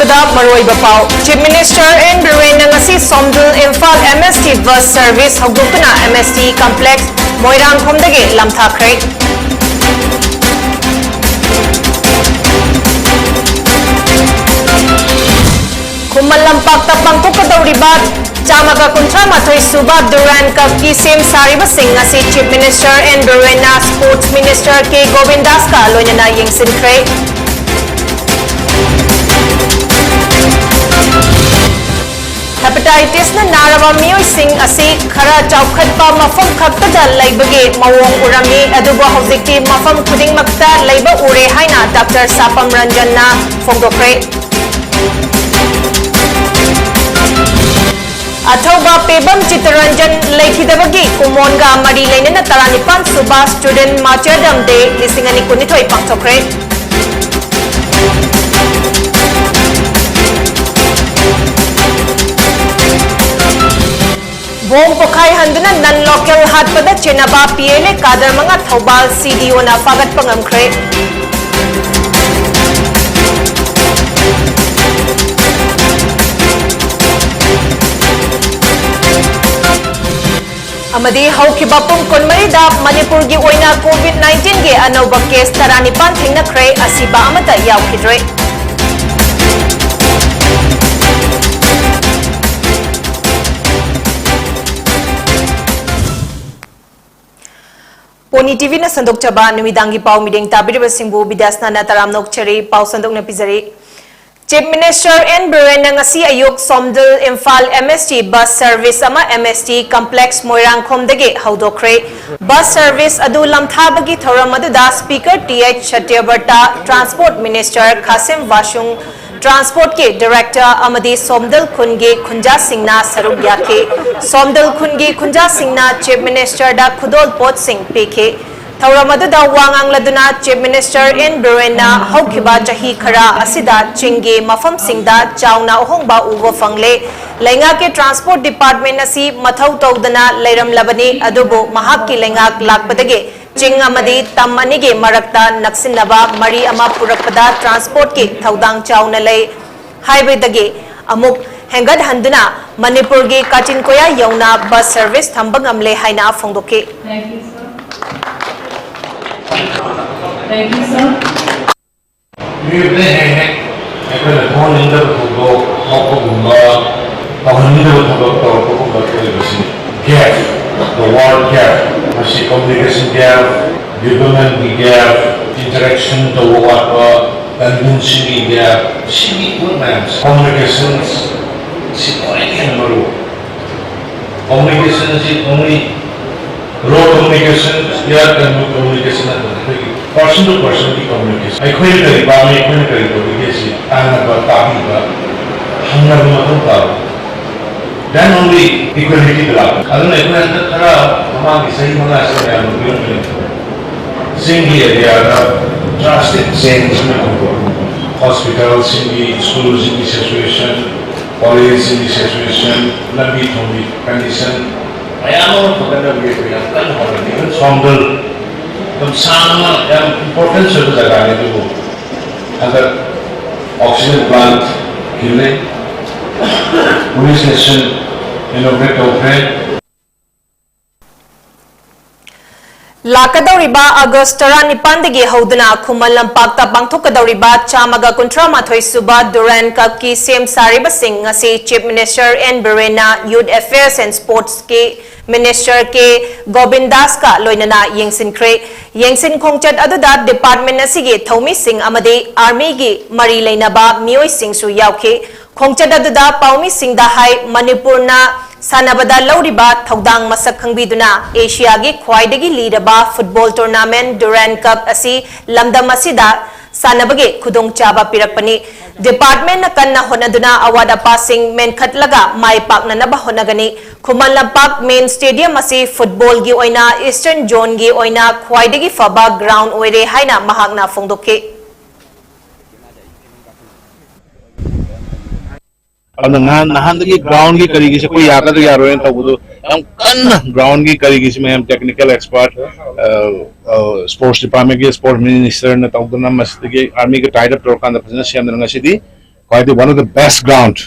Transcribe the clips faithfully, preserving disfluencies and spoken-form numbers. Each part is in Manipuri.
ꯗ ꯃꯔꯨꯑꯣꯏꯕ ꯄꯥꯎ꯫ Chief Minister ꯑꯦꯟ ꯕꯤꯔꯦꯟꯅ ꯉꯁꯤ ꯁꯣꯝꯗꯨꯜ Imphal M S T bus service ꯍꯧꯗꯣꯛꯇꯨꯅ M S T complex ꯃꯣꯏꯔꯥꯡꯈꯣꯝꯗꯒꯤ ꯂꯝꯊꯥꯈ꯭ꯔꯦ꯫ ꯈꯨꯃꯟ ꯂꯝꯄꯥꯛꯇ ꯄꯥꯡꯊꯣꯛꯀꯗꯧꯔꯤꯕ ꯆꯥꯝꯃꯒ ꯀꯨꯟꯊ꯭ꯔꯥ ꯃꯥꯊꯣꯏ ꯁꯨꯕ Durand Cupꯀꯤ ꯁꯦꯝ ꯁꯥꯔꯤꯕꯁꯤꯡ ꯑꯁꯤ Chief Minister ꯑꯦꯟ ꯕꯤꯔꯦꯟꯅ Sports Minister ꯀꯦ ꯒꯣꯕꯤꯟꯗꯥꯁꯀ ꯂꯣꯏꯅꯅ ꯌꯦꯡꯁꯤꯟꯈ꯭ꯔꯦ꯫ Hepatitisꯅ ꯅꯥꯔꯕ ꯃꯤꯑꯣꯏꯁꯤꯡ ꯑꯁꯤ ꯈꯔ ꯆꯥꯎꯈꯠꯄ ꯃꯐꯝ ꯈꯛꯇꯗ ꯂꯩꯕꯒꯤ ꯃꯑꯣꯡ ꯎꯔꯝꯃꯤ, ꯑꯗꯨꯕꯨ ꯍꯧꯖꯤꯛꯇꯤ ꯃꯐꯝ ꯈꯨꯗꯤꯡꯃꯛꯇ ꯂꯩꯕ ꯎꯔꯦ ꯍꯥꯏꯅ ꯗꯥꯛꯇꯔ ꯁꯥꯄꯝ ꯔꯟꯖꯟꯅ ꯐꯣꯡꯗꯣꯛꯈ꯭ꯔꯦ꯫ ꯑꯊꯧꯕ ꯄꯦꯕꯝ ꯆꯤꯠꯇꯔꯟꯖꯟ ꯂꯩꯈꯤꯗꯕꯒꯤ ꯀꯨꯃꯣꯟꯒ ꯃꯔꯤ ꯂꯩꯅꯅ ꯇꯔꯥꯅꯤꯄꯥꯟ ꯁꯨꯕ Student Martyrdom Day ꯂꯤꯁꯤꯡ ꯑꯅꯤ ꯀꯨꯟꯅꯤꯊꯣꯏ ꯄꯥꯡꯊꯣꯛꯈ꯭ꯔꯦ꯫ ꯕꯣꯝ ꯄꯣꯈꯥꯏꯍꯟꯗꯨꯅ non local ꯍꯥꯠꯄꯗ ꯆꯦꯟꯅꯕ P L A cadre ꯃꯉꯥ ꯊꯧꯕꯥꯜ C D O ꯅ ꯐꯥꯒꯠꯄ ꯉꯝꯈ꯭ꯔꯦ꯫ ꯑꯃꯗꯤ ꯍꯧꯈꯤꯕ ꯄꯨꯡ ꯀꯨꯟꯃꯔꯤꯗ ꯃꯅꯤꯄꯨꯔꯒꯤ ꯑꯣꯏꯅ COVID nineteenꯒꯤ ꯑꯅꯧꯕ case ꯇꯔꯥꯅꯤꯄꯥꯟ ꯊꯦꯡꯅꯈ꯭ꯔꯦ, ꯑꯁꯤꯕ ꯑꯃꯠꯇ ꯌꯥꯎꯈꯤꯗ꯭ꯔꯦ꯫ ꯄꯣꯅꯤ TVꯅ ꯁꯟꯗꯣꯛꯆꯕ ꯅꯨꯃꯤꯗꯥꯡꯒꯤ ꯄꯥꯎ ꯃꯤꯠꯌꯦꯡ ꯇꯥꯕꯤꯔꯤꯕꯁꯤꯡꯕꯨ ꯕꯤꯗ꯭ꯌꯥꯁꯅꯥꯅ ꯇꯔꯥꯝꯅ ꯑꯣꯛꯆꯔꯤ꯫ ꯄꯥꯎ ꯁꯟꯗꯣꯛꯅ ꯄꯤꯖꯔꯤ꯫ Chief Minister ꯑꯦꯟ ꯕꯤꯔꯦꯟꯅ ꯉꯁꯤ ꯑꯌꯨꯛ Somdal Imphal M S T bus service ꯑꯃ M S T complex ꯃꯣꯏꯔꯥꯡꯈꯣꯝꯗꯒꯤ ꯍꯧꯗꯣꯛꯈ꯭ꯔꯦ꯫ Bus service ꯑꯗꯨ ꯂꯝꯊꯥꯕꯒꯤ ꯊꯧꯔꯝ ꯑꯗꯨꯗ Speaker T H ꯁꯇ꯭ꯌꯕ꯭ꯔꯇ, Transport Minister ꯈꯥꯁꯤꯝ ꯕꯥꯁꯨꯡ, Transportꯀꯤ Director ꯑꯃꯗꯤ ꯁꯣꯝꯗꯜ ꯈꯨꯟꯒꯤ ꯈꯨꯟꯖꯥꯁꯤꯡꯅ ꯁꯔꯨꯛ ꯌꯥꯈꯤ꯫ ꯁꯣꯝꯗꯜ ꯈꯨꯟꯒꯤ ꯈꯨꯟꯖꯥꯁꯤꯡꯅ Chief Ministerꯗ ꯈꯨꯗꯣꯜ ꯄꯣꯠꯁꯤꯡ ꯄꯤꯈꯤ꯫ ꯊꯧꯔꯝ ꯑꯗꯨꯗ ꯋꯥ ꯉꯥꯡꯂꯗꯨꯅ Chief Minister ꯑꯦꯟ ꯕꯤꯔꯦꯟꯅ ꯍꯧꯈꯤꯕ ꯆꯍꯤ ꯈꯔ ꯑꯁꯤꯗ ꯆꯤꯡꯒꯤ ꯃꯐꯝꯁꯤꯡꯗ ꯆꯥꯎꯅ ꯑꯍꯣꯡꯕ ꯎꯕ ꯐꯪꯂꯦ꯫ ꯂꯩꯉꯥꯛꯀꯤ Transport Department ꯑꯁꯤ ꯃꯊꯧ ꯇꯧꯗꯅ ꯂꯩꯔꯝꯂꯕꯅꯤ, ꯑꯗꯨꯕꯨ ꯃꯍꯥꯛꯀꯤ ꯂꯩꯉꯥꯛ ꯂꯥꯛꯄꯗꯒꯤ ꯆꯤꯡ ꯑꯃꯗꯤ ꯇꯝ ꯑꯅꯤꯒꯤ ꯃꯔꯛꯇ ꯅꯛꯁꯤꯟꯅꯕ ꯃꯔꯤ ꯑꯃ ꯄꯨꯔꯛꯄꯗ Transportꯀꯤ ꯊꯧꯗꯥꯡ ꯆꯥꯎꯅ ꯂꯩ꯫ ꯍꯥꯏꯋꯦꯗꯒꯤ ꯑꯃꯨꯛ ꯍꯦꯟꯒꯠꯍꯟꯗꯨꯅ ꯃꯅꯤꯄꯨꯔꯒꯤ ꯀꯥꯆꯤꯟ ꯀꯣꯌꯥ ꯌꯧꯅ ꯕꯁ ꯁꯔꯚꯤꯁ ꯊꯝꯕ ꯉꯝꯂꯦ ꯍꯥꯏꯅ ꯐꯣꯡꯗꯣꯛꯈꯤ꯫ ꯃꯤꯑꯣꯏꯕꯅ ꯍꯦꯛ ꯍꯦꯛ ꯑꯩꯈꯣꯏꯅ ꯊꯣꯛꯍꯟꯅꯤꯡꯗꯕ ꯊꯧꯗꯣꯛ ꯊꯣꯛꯄꯒꯨꯝꯕ, ꯇꯧꯍꯟꯅꯤꯡꯗꯕ ꯊꯕꯛ ꯇꯧꯔꯛꯄꯒꯨꯝꯕ ꯊꯣꯛꯏꯕꯁꯤ gap, the word gap, ꯃꯁꯤ communication gap, development ꯒꯤ gap, interaction ꯇꯧꯕ ꯋꯥꯠꯄ, ꯇꯟꯗꯨꯟꯁꯤꯡꯒꯤ gap, ꯁꯤꯒꯤ ꯄꯣꯠ ꯃꯌꯥꯝꯁꯦ, communication ꯁꯤ ꯈ꯭ꯋꯥꯏꯗꯒꯤ ꯍꯦꯟꯅ ꯃꯔꯨ ꯑꯣꯏ꯫ Communication ꯑꯁꯤ only road communication, air communication ꯅꯠꯇꯅ ꯑꯩꯈꯣꯏꯒꯤ person to person ꯒꯤ communication, ꯑꯩꯈꯣꯏꯅ ꯀꯔꯤ ꯄꯥꯝꯃꯤ, ꯑꯩꯈꯣꯏꯅ ꯀꯔꯤ ꯇꯧꯔꯤꯒꯦ ꯁꯤ ꯇꯥꯟꯅꯕ, ꯇꯥꯕꯤꯕ, ꯍꯪꯅꯕ ꯃꯊꯧ ꯇꯥꯕ, then only equality ꯗ ꯂꯥꯛꯄ꯫ ꯑꯗꯨꯅ ꯑꯩꯈꯣꯏ ꯍꯟꯗꯛ ꯈꯔ ꯃꯃꯥꯡꯒꯤ ꯆꯍꯤ ꯃꯉꯥꯁꯤꯗ ꯃꯌꯥꯝꯅ ꯎꯕꯤꯔꯝꯒꯅꯤ, ꯆꯤꯡꯒꯤ ꯑꯦꯔꯤꯌꯥꯗ drastic change ꯑꯃ ꯂꯥꯛꯄ꯫ ꯍꯣꯁꯄꯤꯇꯥꯜꯁꯤꯡꯒꯤ, ꯁ꯭ꯀꯨꯜꯁꯤꯡꯒꯤ situation, ꯀꯣꯂꯦꯖꯁꯤꯡꯒꯤ situation, ꯂꯝꯕꯤ ꯊꯣꯡꯒꯤ condition ꯃꯌꯥꯝ ꯑꯃ ꯐꯒꯠꯅꯕꯒꯤ ꯑꯩꯈꯣꯏ ꯌꯥꯝ ꯀꯟꯅ ꯍꯣꯠꯅꯔꯤ꯫ Even ꯁꯣꯝꯗꯜ ꯑꯗꯨꯝ ꯁꯥꯡꯅ ꯌꯥꯝ important ꯑꯣꯏꯕ ꯖꯒꯥꯅꯤ, ꯑꯗꯨꯕꯨ ꯍꯟꯗꯛ oxygen plant ꯈꯤꯜꯂꯦ, police station inaugurate ꯇꯧꯈ꯭ꯔꯦ꯫ ꯂꯥꯛꯀꯗꯧꯔꯤꯕ ꯑꯥꯒꯁ ꯇꯔꯥꯅꯤꯄꯥꯟꯗꯒꯤ ꯍꯧꯗꯨꯅ ꯈꯨꯃꯟ ꯂꯝꯄꯥꯛꯇ ꯄꯥꯡꯊꯣꯛꯀꯗꯧꯔꯤꯕ ꯆꯥꯝꯃꯒ ꯀꯨꯟꯊ꯭ꯔꯥ ꯃꯥꯊꯣꯏ ꯁꯨꯕ ꯗꯨꯔꯥꯟ ꯀꯞꯀꯤ ꯁꯦꯝ ꯁꯥꯔꯤꯕꯁꯤꯡ ꯉꯁꯤ Chief Minister N ꯕꯤꯔꯦꯟꯅ Youth Affairs and Sports ꯀꯤ Minister ꯀꯦ ꯒꯣꯕꯤꯟꯗꯥꯁꯀ ꯂꯣꯏꯅꯅ ꯌꯦꯡꯁꯤꯟꯈ꯭ꯔꯦ꯫ ꯌꯦꯡꯁꯤꯟ ꯈꯣꯡꯆꯠ ꯑꯗꯨꯗ department ꯑꯁꯤꯒꯤ ꯊꯧꯃꯤꯁꯤꯡ ꯑꯃꯗꯤ army ꯒꯤ ꯃꯔꯤ ꯂꯩꯅꯕ ꯃꯤꯑꯣꯏꯁꯤꯡꯁꯨ ꯌꯥꯎꯈꯤ꯫ ꯈꯣꯡꯆꯠ ꯑꯗꯨꯗ ꯄꯥꯎꯃꯤꯁꯤꯡꯗ ꯍꯥꯏ, ꯃꯅꯤꯄꯨꯔꯅ ꯁꯥꯟꯅꯕꯗ ꯂꯧꯔꯤꯕ ꯊꯧꯗꯥꯡ ꯃꯁꯛ ꯈꯪꯕꯤꯗꯨꯅ ꯑꯦꯁꯤꯌꯥꯒꯤ ꯈ꯭ꯋꯥꯏꯗꯒꯤ ꯂꯤꯔꯕ football tournament Durand Cup ꯑꯁꯤ ꯂꯝꯗꯝ ꯑꯁꯤꯗ ꯁꯥꯟꯅꯕꯒꯤ ꯈꯨꯗꯣꯡꯆꯥꯕ ꯄꯤꯔꯛꯄꯅꯤ꯫ Department ꯅ ꯀꯟꯅ ꯍꯣꯠꯅꯗꯨꯅ ꯑꯋꯥꯠ ꯑꯄꯥꯁꯤꯡ ꯃꯦꯟꯈꯠꯂꯒ ꯃꯥꯏ ꯄꯥꯛꯅꯅꯕ ꯍꯣꯠꯅꯒꯅꯤ꯫ ꯈꯨꯃꯟ ꯂꯝꯄꯥꯛ main stadium ꯑꯁꯤ football ꯒꯤ ꯑꯣꯏꯅ Eastern Zone ꯒꯤ ꯑꯣꯏꯅ ꯈ꯭ꯋꯥꯏꯗꯒꯤ ꯐꯕ ground ꯑꯣꯏꯔꯦ ꯍꯥꯏꯅ ꯃꯍꯥꯛꯅ ꯐꯣꯡꯗꯣꯛꯈꯤ꯫ ꯑꯗꯨꯅ ꯉꯍꯥꯟ ꯅꯍꯥꯟꯗꯒꯤ ground ꯒꯤ ꯀꯔꯤꯒꯤꯁꯦ ꯑꯩꯈꯣꯏ ꯌꯥꯒꯗ꯭ꯔꯥ ꯌꯥꯔꯣꯏꯅ ꯇꯧꯕꯗꯣ ꯌꯥꯝ ꯀꯟꯅ ground ꯒꯤ ꯀꯔꯤꯒꯤꯁꯤ ꯃꯌꯥꯝ technical expert, sports department ꯀꯤ sports minister ꯅ ꯇꯧꯗꯅ ꯃꯁꯤꯗꯒꯤ army ꯒ tie up ꯇꯧꯔꯀꯥꯟꯗ ꯐꯖꯅ ꯁꯦꯝꯗꯅ ꯉꯁꯤꯗꯤ ꯍꯥꯏꯗꯤ one of the best ground,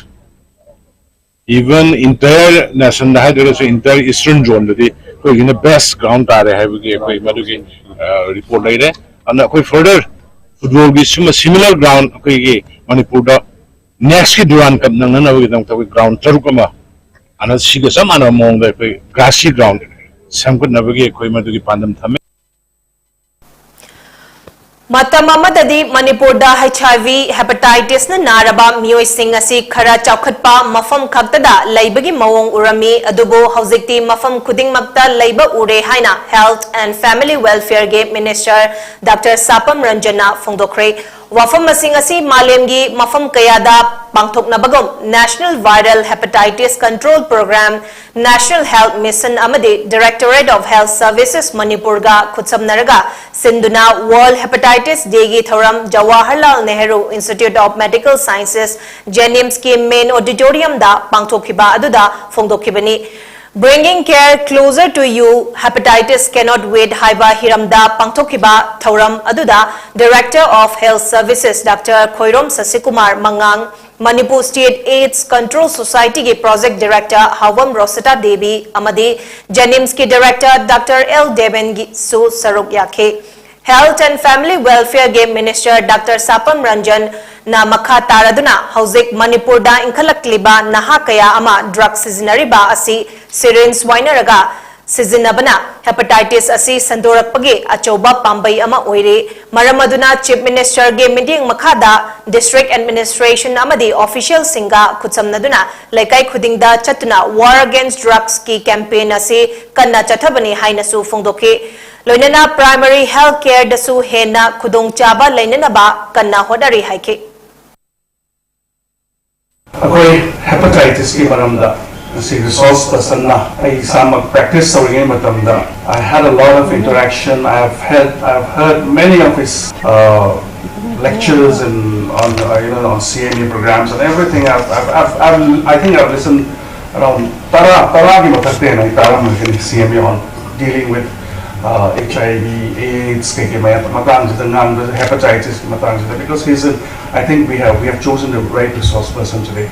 even entire nationꯗ ꯍꯥꯏꯗ꯭ꯔꯒꯁꯨ entire eastern zoneꯗꯗꯤ ꯑꯩꯈꯣꯏꯒꯤꯅ best ground ꯇꯥꯔꯦ ꯍꯥꯏꯕꯒꯤ ꯑꯩꯈꯣꯏ ꯃꯗꯨꯒꯤ report ꯂꯩꯔꯦ꯫ ꯑꯗꯨꯅ ꯑꯩꯈꯣꯏ further footballꯒꯤ ꯁꯤꯃ similar ground ꯑꯩꯈꯣꯏꯒꯤ ꯃꯅꯤꯄꯨꯔꯗ next ꯀꯤ Durand Cup ꯅꯪꯅꯅꯕꯒꯤꯗꯃꯛꯇ ꯑꯩꯈꯣꯏ ground ꯇꯔꯨꯛ ꯑꯃ ꯑꯅ ꯁꯤꯒ ꯆꯞ ꯃꯥꯟꯅꯕ ꯃꯑꯣꯡꯗ ꯑꯩꯈꯣꯏ grassꯀꯤ ground ꯁꯦꯝꯒꯠꯅꯕꯒꯤ ꯑꯩꯈꯣꯏ ꯃꯗꯨꯒꯤ ꯄꯥꯟꯗꯝ ꯊꯝꯃꯦ꯫ ꯃꯇꯝ ꯑꯃꯗꯗꯤ ꯃꯅꯤꯄꯨꯔꯗ HIV hepatitisꯅ ꯅꯥꯔꯕ ꯃꯤꯑꯣꯏꯁꯤꯡ ꯑꯁꯤ ꯈꯔ ꯆꯥꯎꯈꯠꯄ ꯃꯐꯝ ꯈꯛꯇꯗ ꯂꯩꯕꯒꯤ ꯃꯑꯣꯡ ꯎꯔꯝꯃꯤ꯫ ꯑꯗꯨꯕꯨ ꯍꯧꯖꯤꯛꯇꯤ ꯃꯐꯝ ꯈꯨꯗꯤꯡꯃꯛꯇ ꯂꯩꯕ ꯎꯔꯦ ꯍꯥꯏꯅ Health and Family Welfareꯒꯤ Minister Doctor ꯁꯥꯄꯝ ꯔꯟꯖꯟꯅ ꯐꯣꯡꯗꯣꯛꯈ꯭ꯔꯦ꯫ ꯋꯥꯐꯝꯁꯤꯡ ꯑꯁꯤ ꯃꯥꯂꯦꯝꯒꯤ ꯃꯐꯝ ꯀꯌꯥꯗ ꯄꯥꯡꯊꯣꯛꯅꯕꯒꯨꯝ National Viral Hepatitis Control Program, National Health Mission ꯑꯃꯗꯤ Directorate of Health Services ꯃꯅꯤꯄꯨꯔꯒ ꯈꯨꯠꯁꯝꯅꯔꯒ ꯁꯤꯟꯗꯨꯅ World Hepatitis Dayꯒꯤ ꯊꯧꯔꯝ Jawaharlal Nehru Institute of Medical Sciences, JNIMSꯀꯤ main auditoriumꯗ ꯄꯥꯡꯊꯣꯛꯈꯤꯕ ꯑꯗꯨꯗ ꯐꯣꯡꯗꯣꯛꯈꯤꯕꯅꯤ꯫ Bringing Care Closer to You, Hepatitis Cannot Wait ꯍꯥꯏꯕ ꯍꯤꯔꯝꯗ ꯄꯥꯡꯊꯣꯛꯈꯤꯕ ꯊꯧꯔꯝ ꯑꯗꯨꯗ Director of Health Services Doctor Khoirom ꯁꯁꯤꯀꯨꯃꯥꯔ ꯃꯉꯥꯡ, Manipur State AIDS Control Societyꯒꯤ Project Director ꯍꯥꯎꯕꯝ ꯔꯣꯁꯤꯇꯥ Devi ꯑꯃꯗꯤ JNIMSꯀꯤ Director Doctor L ꯗꯦꯕꯦꯟꯒꯤꯁꯨ ꯁꯔꯨꯛ ꯌꯥꯈꯤ꯫ Health and Family Welfareꯒꯤ Minister Doctor ꯁꯥꯄꯝ ꯔꯟꯖꯟꯅ ꯃꯈꯥ ꯇꯥꯔꯗꯨꯅ ꯍꯧꯖꯤꯛ ꯃꯅꯤꯄꯨꯔꯗ ꯏꯟꯈꯠꯂꯛꯂꯤꯕ ꯅꯍꯥ ꯀꯌꯥ ꯑꯃ drug ꯁꯤꯖꯤꯟꯅꯔꯤꯕ ꯑꯁꯤ syringe ꯋꯥꯏꯅꯔꯒ ꯁꯤꯖꯤꯟꯅꯕꯅ hepatitis ꯑꯁꯤ ꯁꯟꯗꯣꯔꯛꯄꯒꯤ ꯑꯆꯧꯕ ꯄꯥꯝꯕꯩ ꯑꯃ ꯑꯣꯏꯔꯤ꯫ ꯃꯔꯝ ꯑꯗꯨꯅ Chief Ministerꯒꯤ ꯃꯤꯠꯌꯦꯡ ꯃꯈꯥꯗ district administration ꯑꯃꯗꯤ officialꯁꯤꯡꯒ ꯈꯨꯠꯁꯝꯅꯗꯨꯅ ꯂꯩꯀꯥꯏ ꯈꯨꯗꯤꯡꯗ ꯆꯠꯇꯨꯅ War Against Drugsꯀꯤ campaign ꯑꯁꯤ ꯀꯟꯅ ꯆꯠꯊꯕꯅꯤ ꯍꯥꯏꯅꯁꯨ ꯐꯣꯡꯗꯣꯛꯈꯤ꯫ ꯂꯣꯏꯅꯅ primary health careꯗꯁꯨ ꯍꯦꯟꯅ ꯈꯨꯗꯣꯡꯆꯥꯕ ꯂꯩꯅꯅꯕ ꯀꯟꯅ ꯍꯣꯠꯅꯔꯤ ꯍꯥꯏꯈꯤ꯫ ꯑꯩꯈꯣꯏ hepatitisꯀꯤ ꯃꯔꯝꯗ ꯉꯁꯤ resource personꯅ ꯑꯩ ꯏꯁꯥꯃꯛ practice ꯇꯧꯔꯤꯉꯩ ꯃꯇꯝꯗ I had a lot of interaction. I have had, I have heard many of his uh, lectures and on uh, you know on CME programs and everything. I've, I've, I've, I've, I think I've listened around ꯇꯔꯥ ꯇꯔꯥꯒꯤ ꯃꯊꯛꯇ ꯍꯦꯟꯅ ꯑꯩ ꯇꯥꯔꯝꯃꯒꯅꯤ CME on dealing with Uh, HIV, AIDS ꯀꯩꯀꯩ ꯃꯌꯥꯝ ꯃꯇꯥꯡꯁꯤꯗ ꯉꯥꯡꯕ, hepatitis ꯃꯇꯥꯡꯁꯤꯗ, because he's a, I think we have, we have chosen the right resource person today.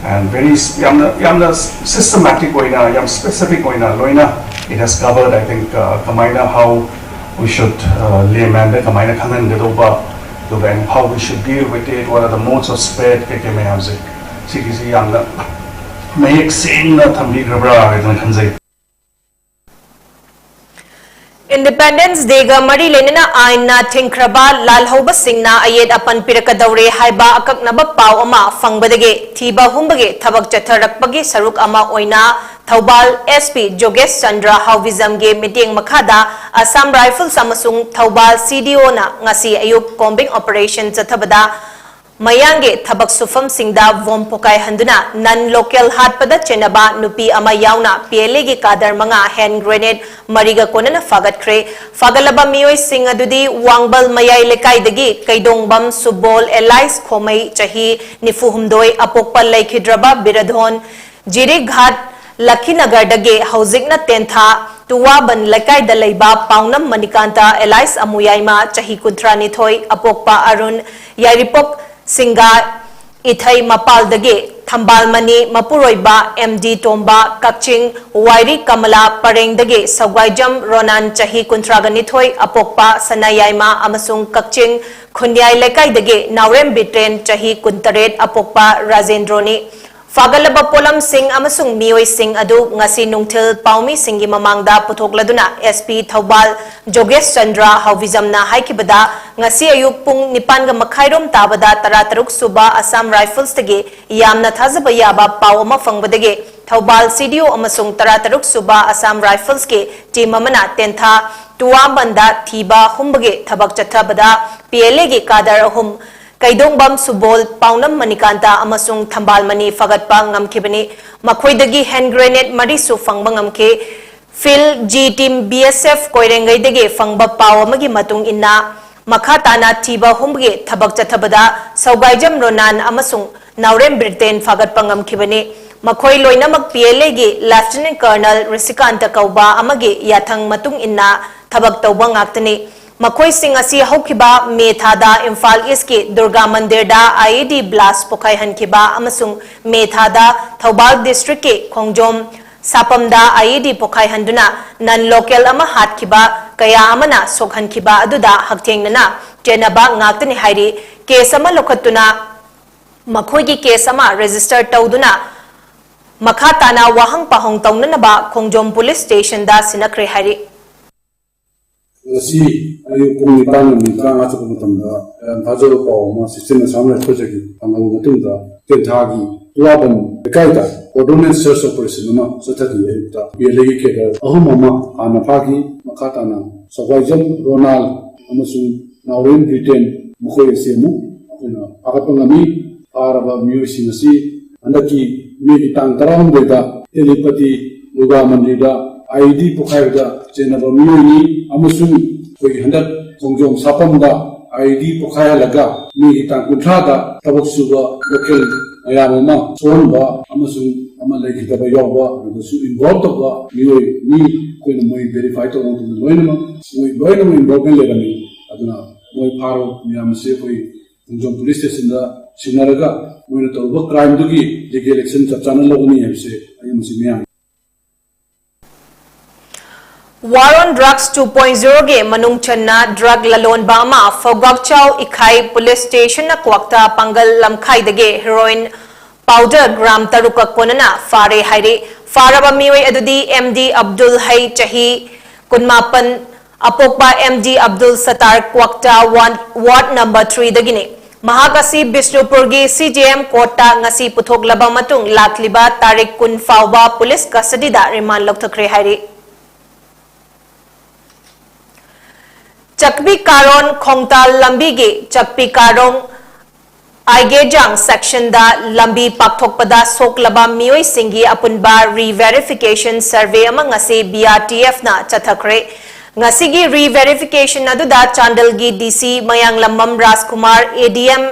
And very ꯌꯥꯝꯅ ꯌꯥꯝꯅ systematic ꯑꯣꯏꯅ, ꯌꯥꯝ specific ꯑꯣꯏꯅ ꯂꯣꯏꯅ it has covered, I think, uh, ꯀꯃꯥꯏꯅ, how we should, uh, layman ꯗ ꯀꯃꯥꯏꯅ ꯈꯪꯍꯟꯒꯗꯧꯕ, ꯑꯗꯨꯒ and how we should deal with it, what are the modes of spread, ꯀꯩꯀꯩ ꯃꯌꯥꯝꯁꯦ, ꯁꯤꯒꯤꯁꯤ ꯌꯥꯝꯅ ꯃꯌꯦꯛ ꯁꯦꯡꯅ ꯊꯝꯕꯤꯈ꯭ꯔꯕ꯭ꯔꯥ ꯍꯥꯏꯗꯅ ꯈꯟꯖꯩ꯫ Independence Day ꯒ ꯃꯔꯤ ꯂꯩꯅꯅ ꯑꯥꯏꯟꯅ ꯊꯤꯡꯈ꯭ꯔꯕ ꯂꯥꯜꯍꯧꯕꯁꯤꯡꯅ ꯑꯌꯦꯠ ꯑꯄꯟ ꯄꯤꯔꯛꯀꯗꯧꯔꯦ ꯍꯥꯏꯕ ꯑꯀꯛꯅꯕ ꯄꯥꯎ ꯑꯃ ꯐꯪꯕꯗꯒꯤ ꯊꯤꯕ ꯍꯨꯝꯕꯒꯤ ꯊꯕꯛ ꯆꯠꯊꯔꯛꯄꯒꯤ ꯁꯔꯨꯛ ꯑꯃ ꯑꯣꯏꯅ ꯊꯧꯕꯥꯜ SP ꯖꯣꯒꯦꯁ ꯆꯟꯗ꯭ꯔ ꯍꯥꯎꯕꯤꯖꯝꯒꯤ ꯃꯤꯠꯌꯦꯡ ꯃꯈꯥꯗ Assam Rifles ꯑꯃꯁꯨꯡ ꯊꯧꯕꯥꯜ CDO ꯅ ꯉꯁꯤ ꯑꯌꯨꯛ combing operation ꯆꯠꯊꯕꯗ ꯃꯌꯥꯡꯒꯤ ꯊꯕꯛ ꯁꯨꯐꯝꯁꯤꯡꯗ ꯕꯣꯝ ꯄꯣꯈꯥꯏꯍꯟꯗꯨꯅ non local ꯍꯥꯠꯄꯗ ꯆꯦꯟꯅꯕ ꯅꯨꯄꯤ ꯑꯃ ꯌꯥꯎꯅ PLA ꯒꯤ cadre ꯃꯉꯥ hand grenade ꯃꯔꯤꯒ ꯀꯣꯟꯅꯅ ꯐꯥꯒꯠꯈ꯭ꯔꯦ꯫ ꯐꯥꯒꯠꯂꯕ ꯃꯤꯑꯣꯏꯁꯤꯡ ꯑꯗꯨꯗꯤ ꯋꯥꯡꯕꯜ ꯃꯌꯥꯏ ꯂꯩꯀꯥꯏꯗꯒꯤ ꯀꯩꯗꯣꯡꯕꯝ ꯁꯨꯕꯣꯜ alias ꯈꯣꯃꯩ ꯆꯍꯤ ꯅꯤꯐꯨ ꯍꯨꯝꯗꯣꯏ ꯑꯄꯣꯛꯄ ꯂꯩꯈꯤꯗ꯭ꯔꯕ ꯕꯤꯔꯙꯣꯟ ꯖꯤꯔꯤꯘꯥꯠ ꯂꯈꯤꯅꯒꯔꯗꯒꯤ ꯍꯧꯖꯤꯛꯅ ꯇꯦꯟꯊꯥ ꯇꯨꯋꯥꯕꯟ ꯂꯩꯀꯥꯏꯗ ꯂꯩꯕ ꯄꯥꯎꯅꯝ ꯃꯅꯤꯀꯥꯟꯇ alias ꯑꯃꯨꯌꯥꯏꯃ ꯆꯍꯤ ꯀꯨꯟꯊ꯭ꯔꯥ ꯅꯤꯊꯣꯏ ꯑꯄꯣꯛꯄ ꯑꯔꯨꯟ ꯌꯥꯏꯔꯤꯄꯣꯛ ꯁꯤꯡꯒꯥ ꯏꯊꯩ ꯃꯄꯥꯜꯗꯒꯤ ꯊꯝꯕꯥꯜꯃꯅꯤ ꯃꯄꯨꯔꯣꯏꯕ MD ꯇꯣꯝꯕ ꯀꯛꯆꯤꯡ ꯋꯥꯏꯔꯤ ꯀꯃꯂꯥ ꯄꯔꯦꯡꯗꯒꯤ ꯁꯧꯒꯥꯏꯖꯝ ꯔꯣꯅꯥꯟ ꯆꯍꯤ ꯀꯨꯟꯊ꯭ꯔꯥꯒ ꯅꯤꯊꯣꯏ ꯑꯄꯣꯛꯄ ꯁꯅꯥꯌꯥꯏꯃ ꯑꯃꯁꯨꯡ ꯀꯛꯆꯤꯡ ꯈꯨꯟꯌꯥꯏ ꯂꯩꯀꯥꯏꯗꯒꯤ ꯅꯥꯎꯔꯦꯝ ꯕꯤꯇ꯭ꯔꯦꯟ ꯆꯍꯤ ꯀꯨꯟꯇꯔꯦꯠ ꯑꯄꯣꯛꯄ ꯔꯥꯖꯦꯟꯗ꯭ꯔꯣꯅꯤ꯫ ꯐꯥꯒꯠꯂꯕ ꯄꯣꯠꯂꯝꯁꯤꯡ ꯑꯃꯁꯨꯡ ꯃꯤꯑꯣꯏꯁꯤꯡ ꯑꯗꯨ ꯉꯁꯤ ꯅꯨꯡꯊꯤꯜ ꯄꯥꯎꯃꯤꯁꯤꯡꯒꯤ ꯃꯃꯥꯡꯗ ꯄꯨꯊꯣꯛꯂꯗꯨꯅ SP ꯊꯧꯕꯥꯜ ꯖꯣꯒꯦꯁ ꯆꯟꯗ꯭ꯔ ꯍꯥꯎꯕꯤꯖꯝꯅ ꯍꯥꯏꯈꯤꯕꯗ ꯉꯁꯤ ꯑꯌꯨꯛ ꯄꯨꯡ ꯅꯤꯄꯥꯟꯒ ꯃꯈꯥꯏꯔꯣꯝ ꯇꯥꯕꯗ ꯇꯔꯥꯇꯔꯨꯛ ꯁꯨꯕ Assam Rifles ꯇꯒꯤ ꯌꯥꯝꯅ ꯊꯥꯖꯕ ꯌꯥꯕ ꯄꯥꯎ ꯑꯃ ꯐꯪꯕꯗꯒꯤ ꯊꯧꯕꯥꯜ CDO ꯑꯃꯁꯨꯡ ꯇꯔꯥꯇꯔꯨꯛ ꯁꯨꯕ Assam Rifles ꯀꯤ team ꯑꯃꯅ ꯇꯦꯟꯊꯥ ꯇꯨꯋꯥꯝꯕꯟꯗ ꯊꯤꯕ ꯍꯨꯝꯕꯒꯤ ꯊꯕꯛ ꯆꯠꯊꯕꯗ PLA ꯒꯤ cadre ꯑꯍꯨꯝ ꯀꯩꯗꯣꯡꯕꯝ ꯁꯨꯕꯣꯜ, ꯄꯥꯎꯅꯝ ꯃꯅꯤꯀꯥꯟꯇ ꯑꯃꯁꯨꯡ ꯊꯝꯕꯥꯜꯃꯅꯤ ꯐꯒꯠꯄ ꯉꯝꯈꯤꯕꯅꯤ꯫ ꯃꯈꯣꯏꯗꯒꯤ hand grenade ꯃꯔꯤꯁꯨ ꯐꯪꯕ ꯉꯝꯈꯤ꯫ Field G team BSF ꯀꯣꯏꯔꯦꯡꯒꯩꯗꯒꯤ ꯐꯪꯕ ꯄꯥꯎ ꯑꯃꯒꯤ ꯃꯇꯨꯡ ꯏꯟꯅ, ꯃꯈꯥ ꯇꯥꯅ ꯊꯤꯕ ꯍꯨꯝꯕꯒꯤ ꯊꯕꯛ ꯆꯠꯊꯕꯗ ꯁꯧꯒꯥꯏꯖꯝ ꯔꯣꯅꯥꯟ ꯑꯃꯁꯨꯡ ꯅꯥꯎꯔꯦꯝ ꯕꯤꯔꯇꯦꯟ ꯐꯥꯒꯠꯄ ꯉꯝꯈꯤꯕꯅꯤ꯫ ꯃꯈꯣꯏ ꯂꯣꯏꯅꯃꯛ P L Aꯒꯤ Lieutenant Colonel ꯔꯤꯁꯤꯀꯥꯟꯇ ꯀꯧꯕ ꯑꯃꯒꯤ ꯌꯥꯊꯪ ꯃꯇꯨꯡ ꯏꯟꯅ ꯊꯕꯛ ꯇꯧꯕ ꯉꯥꯛꯇꯅꯤ꯫ ꯃꯈꯣꯏꯁꯤꯡ ꯑꯁꯤ ꯍꯧꯈꯤꯕ ꯃꯦ ꯊꯥꯗ ꯏꯝꯐꯥꯜ ꯏꯁꯀꯤ Durga ꯃꯟꯗꯤꯔꯗ I E D blast ꯄꯣꯈꯥꯏꯍꯟꯈꯤꯕ ꯑꯃꯁꯨꯡ ꯃꯦ ꯊꯥꯗ ꯊꯧꯕꯥꯜ ꯗꯤꯁꯇ꯭ꯔꯤꯛꯀꯤ ꯈꯣꯡꯖꯣꯝ ꯁꯥꯄꯝꯗ I E D ꯄꯣꯈꯥꯏꯍꯟꯗꯨꯅ non local ꯑꯃ ꯍꯥꯠꯈꯤꯕ ꯀꯌꯥ ꯑꯃꯅ ꯁꯣꯛꯍꯟꯈꯤꯕ ꯑꯗꯨꯗ ꯍꯛꯊꯦꯡꯅꯅ ꯆꯦꯟꯅꯕ ꯉꯥꯛꯇꯅꯤ ꯍꯥꯏꯔꯤ꯫ ꯀꯦꯁ ꯑꯃ ꯂꯧꯈꯠꯇꯨꯅ ꯃꯈꯣꯏꯒꯤ ꯀꯦꯁ ꯑꯃ ꯔꯦꯖꯤꯁꯇꯔ ꯇꯧꯗꯨꯅ ꯃꯈꯥ ꯇꯥꯅ ꯋꯥꯍꯪ ꯄꯥꯎꯍꯪ ꯇꯧꯅꯅꯕ ꯈꯣꯡꯖꯣꯝ ꯄꯨꯂꯤꯁ ꯁ꯭ꯇꯦꯁꯟꯗ ꯁꯤꯟꯅꯈ꯭ꯔꯦ ꯍꯥꯏꯔꯤ꯫ ꯉꯁꯤ ꯑꯌꯨꯛ ꯄꯨꯡ ꯅꯤꯄꯥꯟꯒ ꯃꯤꯅꯤꯠ ꯇꯔꯥꯃꯉꯥ ꯆꯠꯄ ꯃꯇꯝꯗ ꯌꯥꯝ ꯊꯥꯖꯕ ꯄꯥꯎ ꯑꯃ ꯁꯤꯛꯁꯇꯤꯟ ꯑꯁꯥꯝ ꯔꯥꯏꯐꯜꯁꯇꯒꯤ ꯐꯪꯍꯧꯕ ꯃꯇꯨꯡꯗ ꯇꯦꯟꯊꯥꯒꯤ ꯇꯨꯋꯥꯕꯟ ꯂꯩꯀꯥꯏꯗ coordinate search operation ꯑꯃ ꯆꯠꯊꯈꯤ꯫ ꯑꯌꯨꯛꯇ P L Aꯒꯤ cadre ꯑꯍꯨꯝ ꯑꯃ ꯍꯥꯟꯅ ꯐꯥꯈꯤ꯫ ꯃꯈꯥ ꯇꯥꯅ ꯁꯒ꯭ꯋꯥꯏꯖꯝ ꯔꯣꯅꯥꯜ ꯑꯃꯁꯨꯡ ꯅꯥꯎꯔꯦꯝ ꯕ꯭ꯔꯤꯇꯦꯟ ꯃꯈꯣꯏ ꯑꯁꯤ ꯑꯃꯨꯛ ꯑꯩꯈꯣꯏꯅ ꯐꯥꯒꯠꯄ ꯉꯝꯃꯤ꯫ ꯐꯥꯔꯕ ꯃꯤꯑꯣꯏꯁꯤꯡ ꯑꯁꯤ ꯍꯟꯗꯛꯀꯤ ꯃꯦꯒꯤ ꯇꯥꯡ ꯇꯔꯥꯍꯨꯝꯗꯣꯏꯗ ꯇꯦꯂꯤꯄꯇꯤ ꯗꯨꯔꯒꯥ ꯃꯟꯗꯤꯔꯗ I E D ꯄꯣꯈꯥꯏꯕꯗ ꯆꯦꯟꯅꯕ ꯃꯤꯑꯣꯏꯅꯤ ꯑꯃꯁꯨꯡ ꯑꯩꯈꯣꯏꯒꯤ ꯍꯟꯗꯛ ꯈꯣꯡꯖꯣꯝ ꯁꯥꯄꯝꯗ I E D ꯄꯣꯈꯥꯏꯍꯜꯂꯒ ꯃꯦꯒꯤ ꯇꯥꯡ ꯀꯨꯟꯊ꯭ꯔꯥꯗ ꯊꯕꯛ ꯁꯨꯕ local ꯃꯌꯥꯝ ꯑꯃ ꯁꯣꯛꯍꯟꯕ ꯑꯃꯁꯨꯡ ꯑꯃ ꯂꯩꯈꯤꯗꯕ ꯌꯥꯎꯕ ꯑꯗꯨꯗꯁꯨ involve ꯇꯧꯕ ꯃꯤꯑꯣꯏꯅꯤ꯫ ꯑꯩꯈꯣꯏꯅ ꯃꯣꯏ verify ꯇꯧꯕ ꯃꯇꯝꯗ ꯂꯣꯏꯅꯃꯛ ꯃꯣꯏ ꯂꯣꯏꯅꯃꯛ involvement ꯂꯩꯔꯝꯃꯤ꯫ ꯑꯗꯨꯅ ꯃꯣꯏ ꯐꯥꯔꯕ ꯃꯌꯥꯝ ꯑꯁꯤ ꯑꯩꯈꯣꯏ ꯈꯣꯡꯖꯣꯝ ꯄꯨꯂꯤꯁ ꯁ꯭ꯇꯦꯁꯟꯗ ꯁꯤꯟꯅꯔꯒ ꯃꯣꯏꯅ ꯇꯧꯔꯨꯕ crimeꯗꯨꯒꯤ legal action ꯆꯞ ꯆꯥꯅ ꯂꯧꯒꯅꯤ ꯍꯥꯏꯕꯁꯦ ꯑꯩ ꯃꯁꯤ ꯃꯤꯌꯥꯝ War on Drugs two point zero ꯒꯤ ꯃꯅꯨꯡ ꯆꯟꯅ drug ꯂꯂꯣꯟꯕ ꯑꯃ ꯐꯧꯒꯥꯛꯆꯥꯎ ꯏꯈꯥꯏ ꯄꯨꯂꯤꯁ ꯁ꯭ꯇꯦꯁꯟꯅ ꯀ꯭ꯋꯥꯛꯇ ꯄꯥꯡꯒꯜ ꯂꯝꯈꯥꯏꯗꯒꯤ heroin powder gram ꯇꯔꯨꯛꯀ ꯀꯣꯟꯅꯅ ꯐꯥꯔꯦ ꯍꯥꯏꯔꯤ꯫ ꯐꯥꯔꯕ ꯃꯤꯑꯣꯏ ꯑꯗꯨꯗꯤ M D ꯑꯕꯗꯨꯜ ꯍꯩ, ꯆꯍꯤ ꯀꯨꯟꯃꯥꯄꯟ, ꯑꯄꯣꯛꯄ M D ꯑꯕꯗꯨꯜ ꯁꯇꯥꯔ, ꯀ꯭ꯋꯥꯛꯇ ꯋꯥꯟ, ward number three ꯗꯒꯤꯅꯤ꯫ ꯃꯍꯥꯛ ꯑꯁꯤ ꯕꯤꯁꯅꯨꯄꯨꯔꯒꯤ C J M courtꯇ ꯉꯁꯤ ꯄꯨꯊꯣꯛꯂꯕ ꯃꯇꯨꯡ ꯂꯥꯛꯂꯤꯕ ꯇꯥꯔꯤꯛ ꯀꯨꯟ ꯐꯥꯎꯕ ꯄꯨꯂꯤꯁ custodyꯗ remand ꯂꯧꯊꯈ꯭ꯔꯦ ꯍꯥꯏꯔꯤ꯫ ꯆꯛꯄꯤ ꯀꯥꯔꯣꯟ ꯈꯣꯡꯇꯥꯜ ꯂꯝꯕꯤꯒꯤ ꯆꯛꯄꯤ ꯀꯥꯔꯣꯡ ꯑꯥꯏꯒꯦꯖꯥꯡ sectionꯗ ꯂꯝꯕꯤ ꯄꯥꯛꯊꯣꯛꯄꯗ ꯁꯣꯛꯂꯕ ꯃꯤꯑꯣꯏꯁꯤꯡꯒꯤ ꯑꯄꯨꯟꯕ re-verification survey ꯑꯃ ꯉꯁꯤ B R T Fꯅ ꯆꯠꯊꯈ꯭ꯔꯦ꯫ ꯉꯁꯤꯒꯤ re-verification ꯑꯗꯨꯗ ꯆꯥꯟꯗꯦꯜꯒꯤ D C Mayanglambam Rajkumar, A D M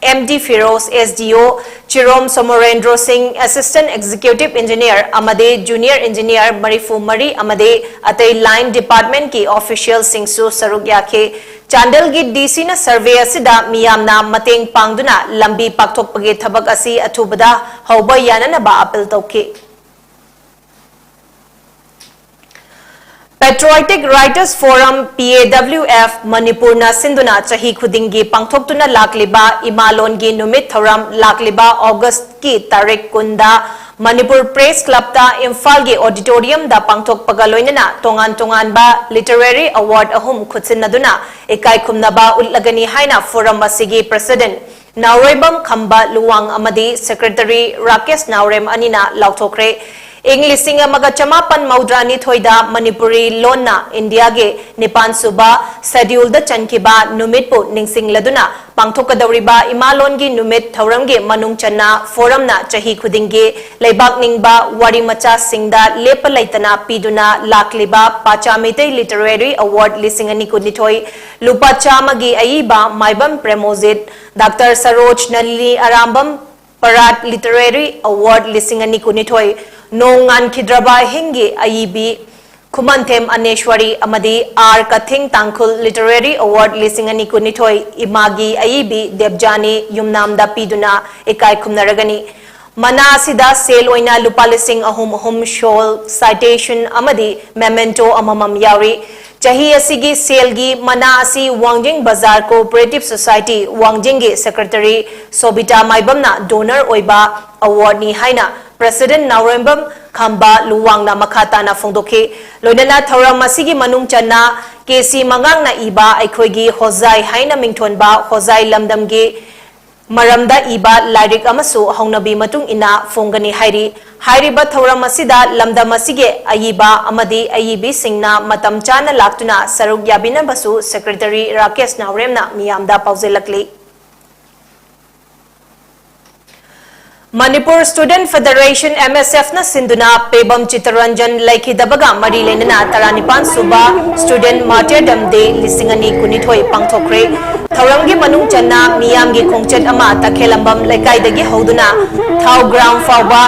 M D Firoz, S D O Chirom Somorendro Singh, assistant executive engineer ꯑꯃꯗꯤ ꯖꯨꯅꯤꯌꯔ ꯏꯟꯖꯤꯅꯤꯌꯔ ꯃꯔꯤꯐꯨ ꯃꯔꯤ ꯑꯃꯗꯤ ꯑꯇꯩ ꯂꯥꯏꯟ ꯗꯤꯄꯥꯔꯠꯃꯦꯟꯠꯀꯤ ꯑꯣꯐꯤꯁꯤꯌꯦꯜꯁꯤꯡꯁꯨ ꯁꯔꯨꯛ ꯌꯥꯈꯤ꯫ ꯆꯥꯟꯗꯦꯜꯒꯤ ꯗꯤ ꯁꯤꯅ ꯁꯔꯚꯦ ꯑꯁꯤꯗ ꯃꯤꯌꯥꯝꯅ ꯃꯇꯦꯡ ꯄꯥꯡꯗꯨꯅ ꯂꯝꯕꯤ ꯄꯥꯛꯊꯣꯛꯄꯒꯤ ꯊꯕꯛ ꯑꯁꯤ ꯑꯊꯨꯕꯗ ꯍꯧꯕ ꯌꯥꯅꯅꯕ ꯑꯥꯄꯤꯜ ꯇꯧꯈꯤ꯫ Patriotic Writers Forum, ꯄꯤ ꯑꯦ ꯗꯕ꯭ꯂꯤꯎ ꯑꯦꯐ, ꯃꯅꯤꯄꯨꯔꯅ ꯁꯤꯟꯗꯨꯅ ꯆꯍꯤ ꯈꯨꯗꯤꯡꯒꯤ ꯄꯥꯡꯊꯣꯛꯇꯨꯅ ꯂꯥꯛꯂꯤꯕ ꯏꯃꯥ ꯂꯣꯟꯒꯤ ꯅꯨꯃꯤꯠ ꯊꯧꯔꯝ ꯂꯥꯛꯂꯤꯕ ꯑꯣꯒꯁꯠꯀꯤ ꯇꯥꯔꯤꯛ ꯀꯨꯟꯗ ꯃꯅꯤꯄꯨꯔ ꯄ꯭ꯔꯦꯁ ꯀ꯭ꯂꯕꯇ ꯏꯝꯐꯥꯜꯒꯤ ꯑꯣꯗꯤꯇꯣꯔꯤꯌꯝꯗ ꯄꯥꯡꯊꯣꯛꯄꯒ ꯂꯣꯏꯅꯅ ꯇꯣꯉꯥꯟ ꯇꯣꯉꯥꯟꯕ ꯂꯤꯇꯔꯦꯔꯤ ꯑꯦꯋꯥꯔꯗ ꯑꯍꯨꯝ ꯈꯨꯠꯁꯤꯟꯅꯗꯨꯅ ꯏꯀꯥꯏ ꯈꯨꯝꯅꯕ ꯎꯠꯂꯒꯅꯤ ꯍꯥꯏꯅ ꯐꯣꯔꯝ ꯑꯁꯤꯒꯤ ꯄ꯭ꯔꯁꯤꯗꯦꯟꯠ ꯅꯥꯎꯔꯦꯝꯕꯝ ꯈꯝꯕ ꯂꯨꯋꯥꯡ ꯑꯃꯗꯤ ꯁꯦꯀ꯭ꯔꯦꯇꯔꯤ ꯔꯥꯀꯦꯁ ꯅꯥꯎꯔꯦꯝ ꯑꯅꯤꯅ ꯂꯥꯎꯊꯣꯛꯈ꯭ꯔꯦ꯫ ꯏꯪ ꯂꯤꯁꯤꯡ ꯑꯃꯒ ꯆꯃꯥꯄꯟ ꯃꯧꯗ꯭ꯔꯥ ꯅꯤꯊꯣꯏꯗ ꯃꯅꯤꯄꯨꯔꯤ ꯂꯣꯟꯅ ꯏꯟꯗꯤꯌꯥꯒꯤ ꯅꯤꯄꯥꯟ ꯁꯨꯕ ꯁꯦꯗ꯭ꯌꯨꯜꯗ ꯆꯟꯈꯤꯕ ꯅꯨꯃꯤꯠꯄꯨ ꯅꯤꯡꯁꯤꯡꯂꯗꯨꯅ ꯄꯥꯡꯊꯣꯛꯀꯗꯧꯔꯤꯕ ꯏꯃꯥ ꯂꯣꯟꯒꯤ ꯅꯨꯃꯤꯠ ꯊꯧꯔꯝꯒꯤ ꯃꯅꯨꯡ ꯆꯟꯅ ꯐꯣꯔꯝꯅ ꯆꯍꯤ ꯈꯨꯗꯤꯡꯒꯤ ꯂꯩꯕꯥꯛ ꯅꯤꯡꯕ ꯋꯥꯔꯤ ꯃꯆꯥꯁꯤꯡꯗ ꯂꯦꯞꯄ ꯂꯩꯇꯅ ꯄꯤꯗꯨꯅ ꯂꯥꯛꯂꯤꯕ ꯄꯥꯆꯥ ꯃꯤꯇꯩ ꯂꯤꯇꯔꯦꯔꯤ ꯑꯦꯋꯥꯔꯗ ꯂꯤꯁꯤꯡ ꯑꯅꯤ ꯀꯨꯟꯅꯤꯊꯣꯏ, ꯂꯨꯄꯥ ꯆꯥꯝꯃꯒꯤ ꯑꯏꯕ ꯃꯥꯏꯕꯝ ꯄ꯭ꯔꯦꯃꯣꯖꯤꯠ, ꯗꯥꯛꯇꯔ ꯁꯔꯣꯖ ꯅꯂꯤꯅꯤ ꯑꯔꯥꯝꯕꯝ ꯄꯔꯥꯠ ꯂꯤꯇꯔꯦꯔꯤ ꯑꯦꯋꯥꯔꯗ ꯂꯤꯁꯤꯡ ꯑꯅꯤ ꯀꯨꯟꯅꯤꯊꯣꯏ, ꯅꯣꯡ ꯉꯥꯟꯈꯤꯗ꯭ꯔꯕ ꯑꯍꯤꯡꯒꯤ ꯑꯏꯕꯤ ꯈꯨꯃꯟꯊꯦꯝ ꯑꯅꯦꯁ꯭ꯋꯔꯤ ꯑꯃꯗꯤ ꯑꯥꯔ ꯀꯊꯤꯡ ꯇꯥꯡꯈꯨꯜ ꯂꯤꯇꯔꯦꯔꯤ ꯑꯦꯋꯥꯔꯗ ꯂꯤꯁꯤꯡ ꯑꯅꯤ ꯀꯨꯟꯅꯤꯊꯣꯏ, ꯏꯃꯥꯒꯤ ꯑꯏꯕꯤ ꯗꯦꯕꯖꯥꯅꯤ ꯌꯨꯝꯅꯥꯝꯗ ꯄꯤꯗꯨꯅ ꯏꯀꯥꯏ ꯈꯨꯝꯅꯔꯒꯅꯤ꯫ ꯃꯅꯥ ꯑꯁꯤꯗ ꯁꯦꯜ ꯑꯣꯏꯅ ꯂꯨꯄꯥ ꯂꯤꯁꯤꯡ ꯑꯍꯨꯝ ꯑꯍꯨꯝ, ꯁꯣꯜ, ꯁꯥꯏꯇꯦꯁꯟ ꯑꯃꯗꯤ ꯃꯦꯃꯦꯟꯇꯣ ꯑꯃꯃꯝ ꯌꯥꯎꯔꯤ꯫ ꯆꯍꯤ ꯑꯁꯤꯒꯤ ꯁꯦꯜꯒꯤ ꯃꯅꯥ ꯑꯁꯤ ꯋꯥꯡꯖꯤꯡ ꯕꯖꯥꯔ ꯀꯣꯑꯣꯄꯔꯦꯇꯤꯚ ꯁꯣꯁꯥꯏꯇꯤ ꯋꯥꯡꯖꯤꯡꯒꯤ ꯁꯦꯀ꯭ꯔꯦꯇꯔꯤ ꯁꯣꯕꯤꯇꯥ ꯃꯥꯏꯕꯝꯅ ꯗꯣꯅꯔ ꯑꯣꯏꯕ ꯑꯦꯋꯥꯔꯗꯅꯤ ꯍꯥꯏꯅ ꯄ꯭ꯔꯁꯤꯗꯦꯟꯠ ꯅꯥꯎꯔꯦꯝꯕꯝ ꯈꯝꯕ ꯂꯨꯋꯥꯡꯅ ꯃꯈꯥ ꯇꯥꯅ ꯐꯣꯡꯗꯣꯛꯈꯤ꯫ ꯂꯣꯏꯅꯅ ꯊꯧꯔꯝ ꯑꯁꯤꯒꯤ ꯃꯅꯨꯡ ꯆꯟꯅ ꯀꯦ ꯁꯤ ꯃꯉꯥꯡꯅ ꯏꯕ ꯑꯩꯈꯣꯏꯒꯤ ꯍꯣꯖꯥꯏ ꯍꯥꯏꯅ ꯃꯤꯡꯊꯣꯟꯕ ꯍꯣꯖꯥꯏ ꯂꯝꯗꯝꯒꯤ ꯃꯔꯝꯗ ꯏꯕ ꯂꯥꯏꯔꯤꯛ ꯑꯃꯁꯨ ꯍꯧꯅꯕꯤ ꯃꯇꯨꯡ ꯏꯟꯅ ꯐꯣꯡꯒꯅꯤ ꯍꯥꯏꯔꯤ꯫ ꯍꯥꯏꯔꯤꯕ ꯊꯧꯔꯝ ꯑꯁꯤꯗ ꯂꯝꯗꯝ ꯑꯁꯤꯒꯤ ꯑꯏꯕ ꯑꯃꯗꯤ ꯑꯏꯕꯤꯁꯤꯡꯅ ꯃꯇꯝ ꯆꯥꯅ ꯂꯥꯛꯇꯨꯅ ꯁꯔꯨꯛ ꯌꯥꯕꯤꯅꯕꯁꯨ ꯁꯦꯀ꯭ꯔꯦꯇꯔꯤ ꯔꯥꯀꯦꯁ ꯅꯥꯎꯔꯦꯝꯅ ꯃꯤꯌꯥꯝꯗ ꯄꯥꯎꯖꯦꯜꯂꯛꯂꯤ꯫ Manipur Student Federation, M S F ꯅ ꯁꯤꯟꯗꯨꯅ ꯄꯦꯕꯝ ꯆꯤꯠꯇꯔꯟꯖꯟ ꯂꯩꯈꯤꯗꯕꯒ ꯃꯔꯤ ꯂꯩꯅꯅ ꯇꯔꯥꯅꯤꯄꯥꯟ ꯁꯨꯕ Student Martyrdom Day ꯂꯤꯁꯤꯡ ꯑꯅꯤ ꯀꯨꯟꯅꯤꯊꯣꯏ ꯄꯥꯡꯊꯣꯛꯈ꯭ꯔꯦ꯫ ꯊꯧꯔꯝꯒꯤ ꯃꯅꯨꯡ ꯆꯟꯅ ꯃꯤꯌꯥꯝꯒꯤ ꯈꯣꯡꯆꯠ ꯑꯃ ꯇꯈꯦꯂꯝꯕꯝ ꯂꯩꯀꯥꯏꯗꯒꯤ ꯍꯧꯗꯨꯅ ꯊꯥꯎ ꯒ꯭ꯔꯥꯎꯟ ꯐꯥꯎꯕ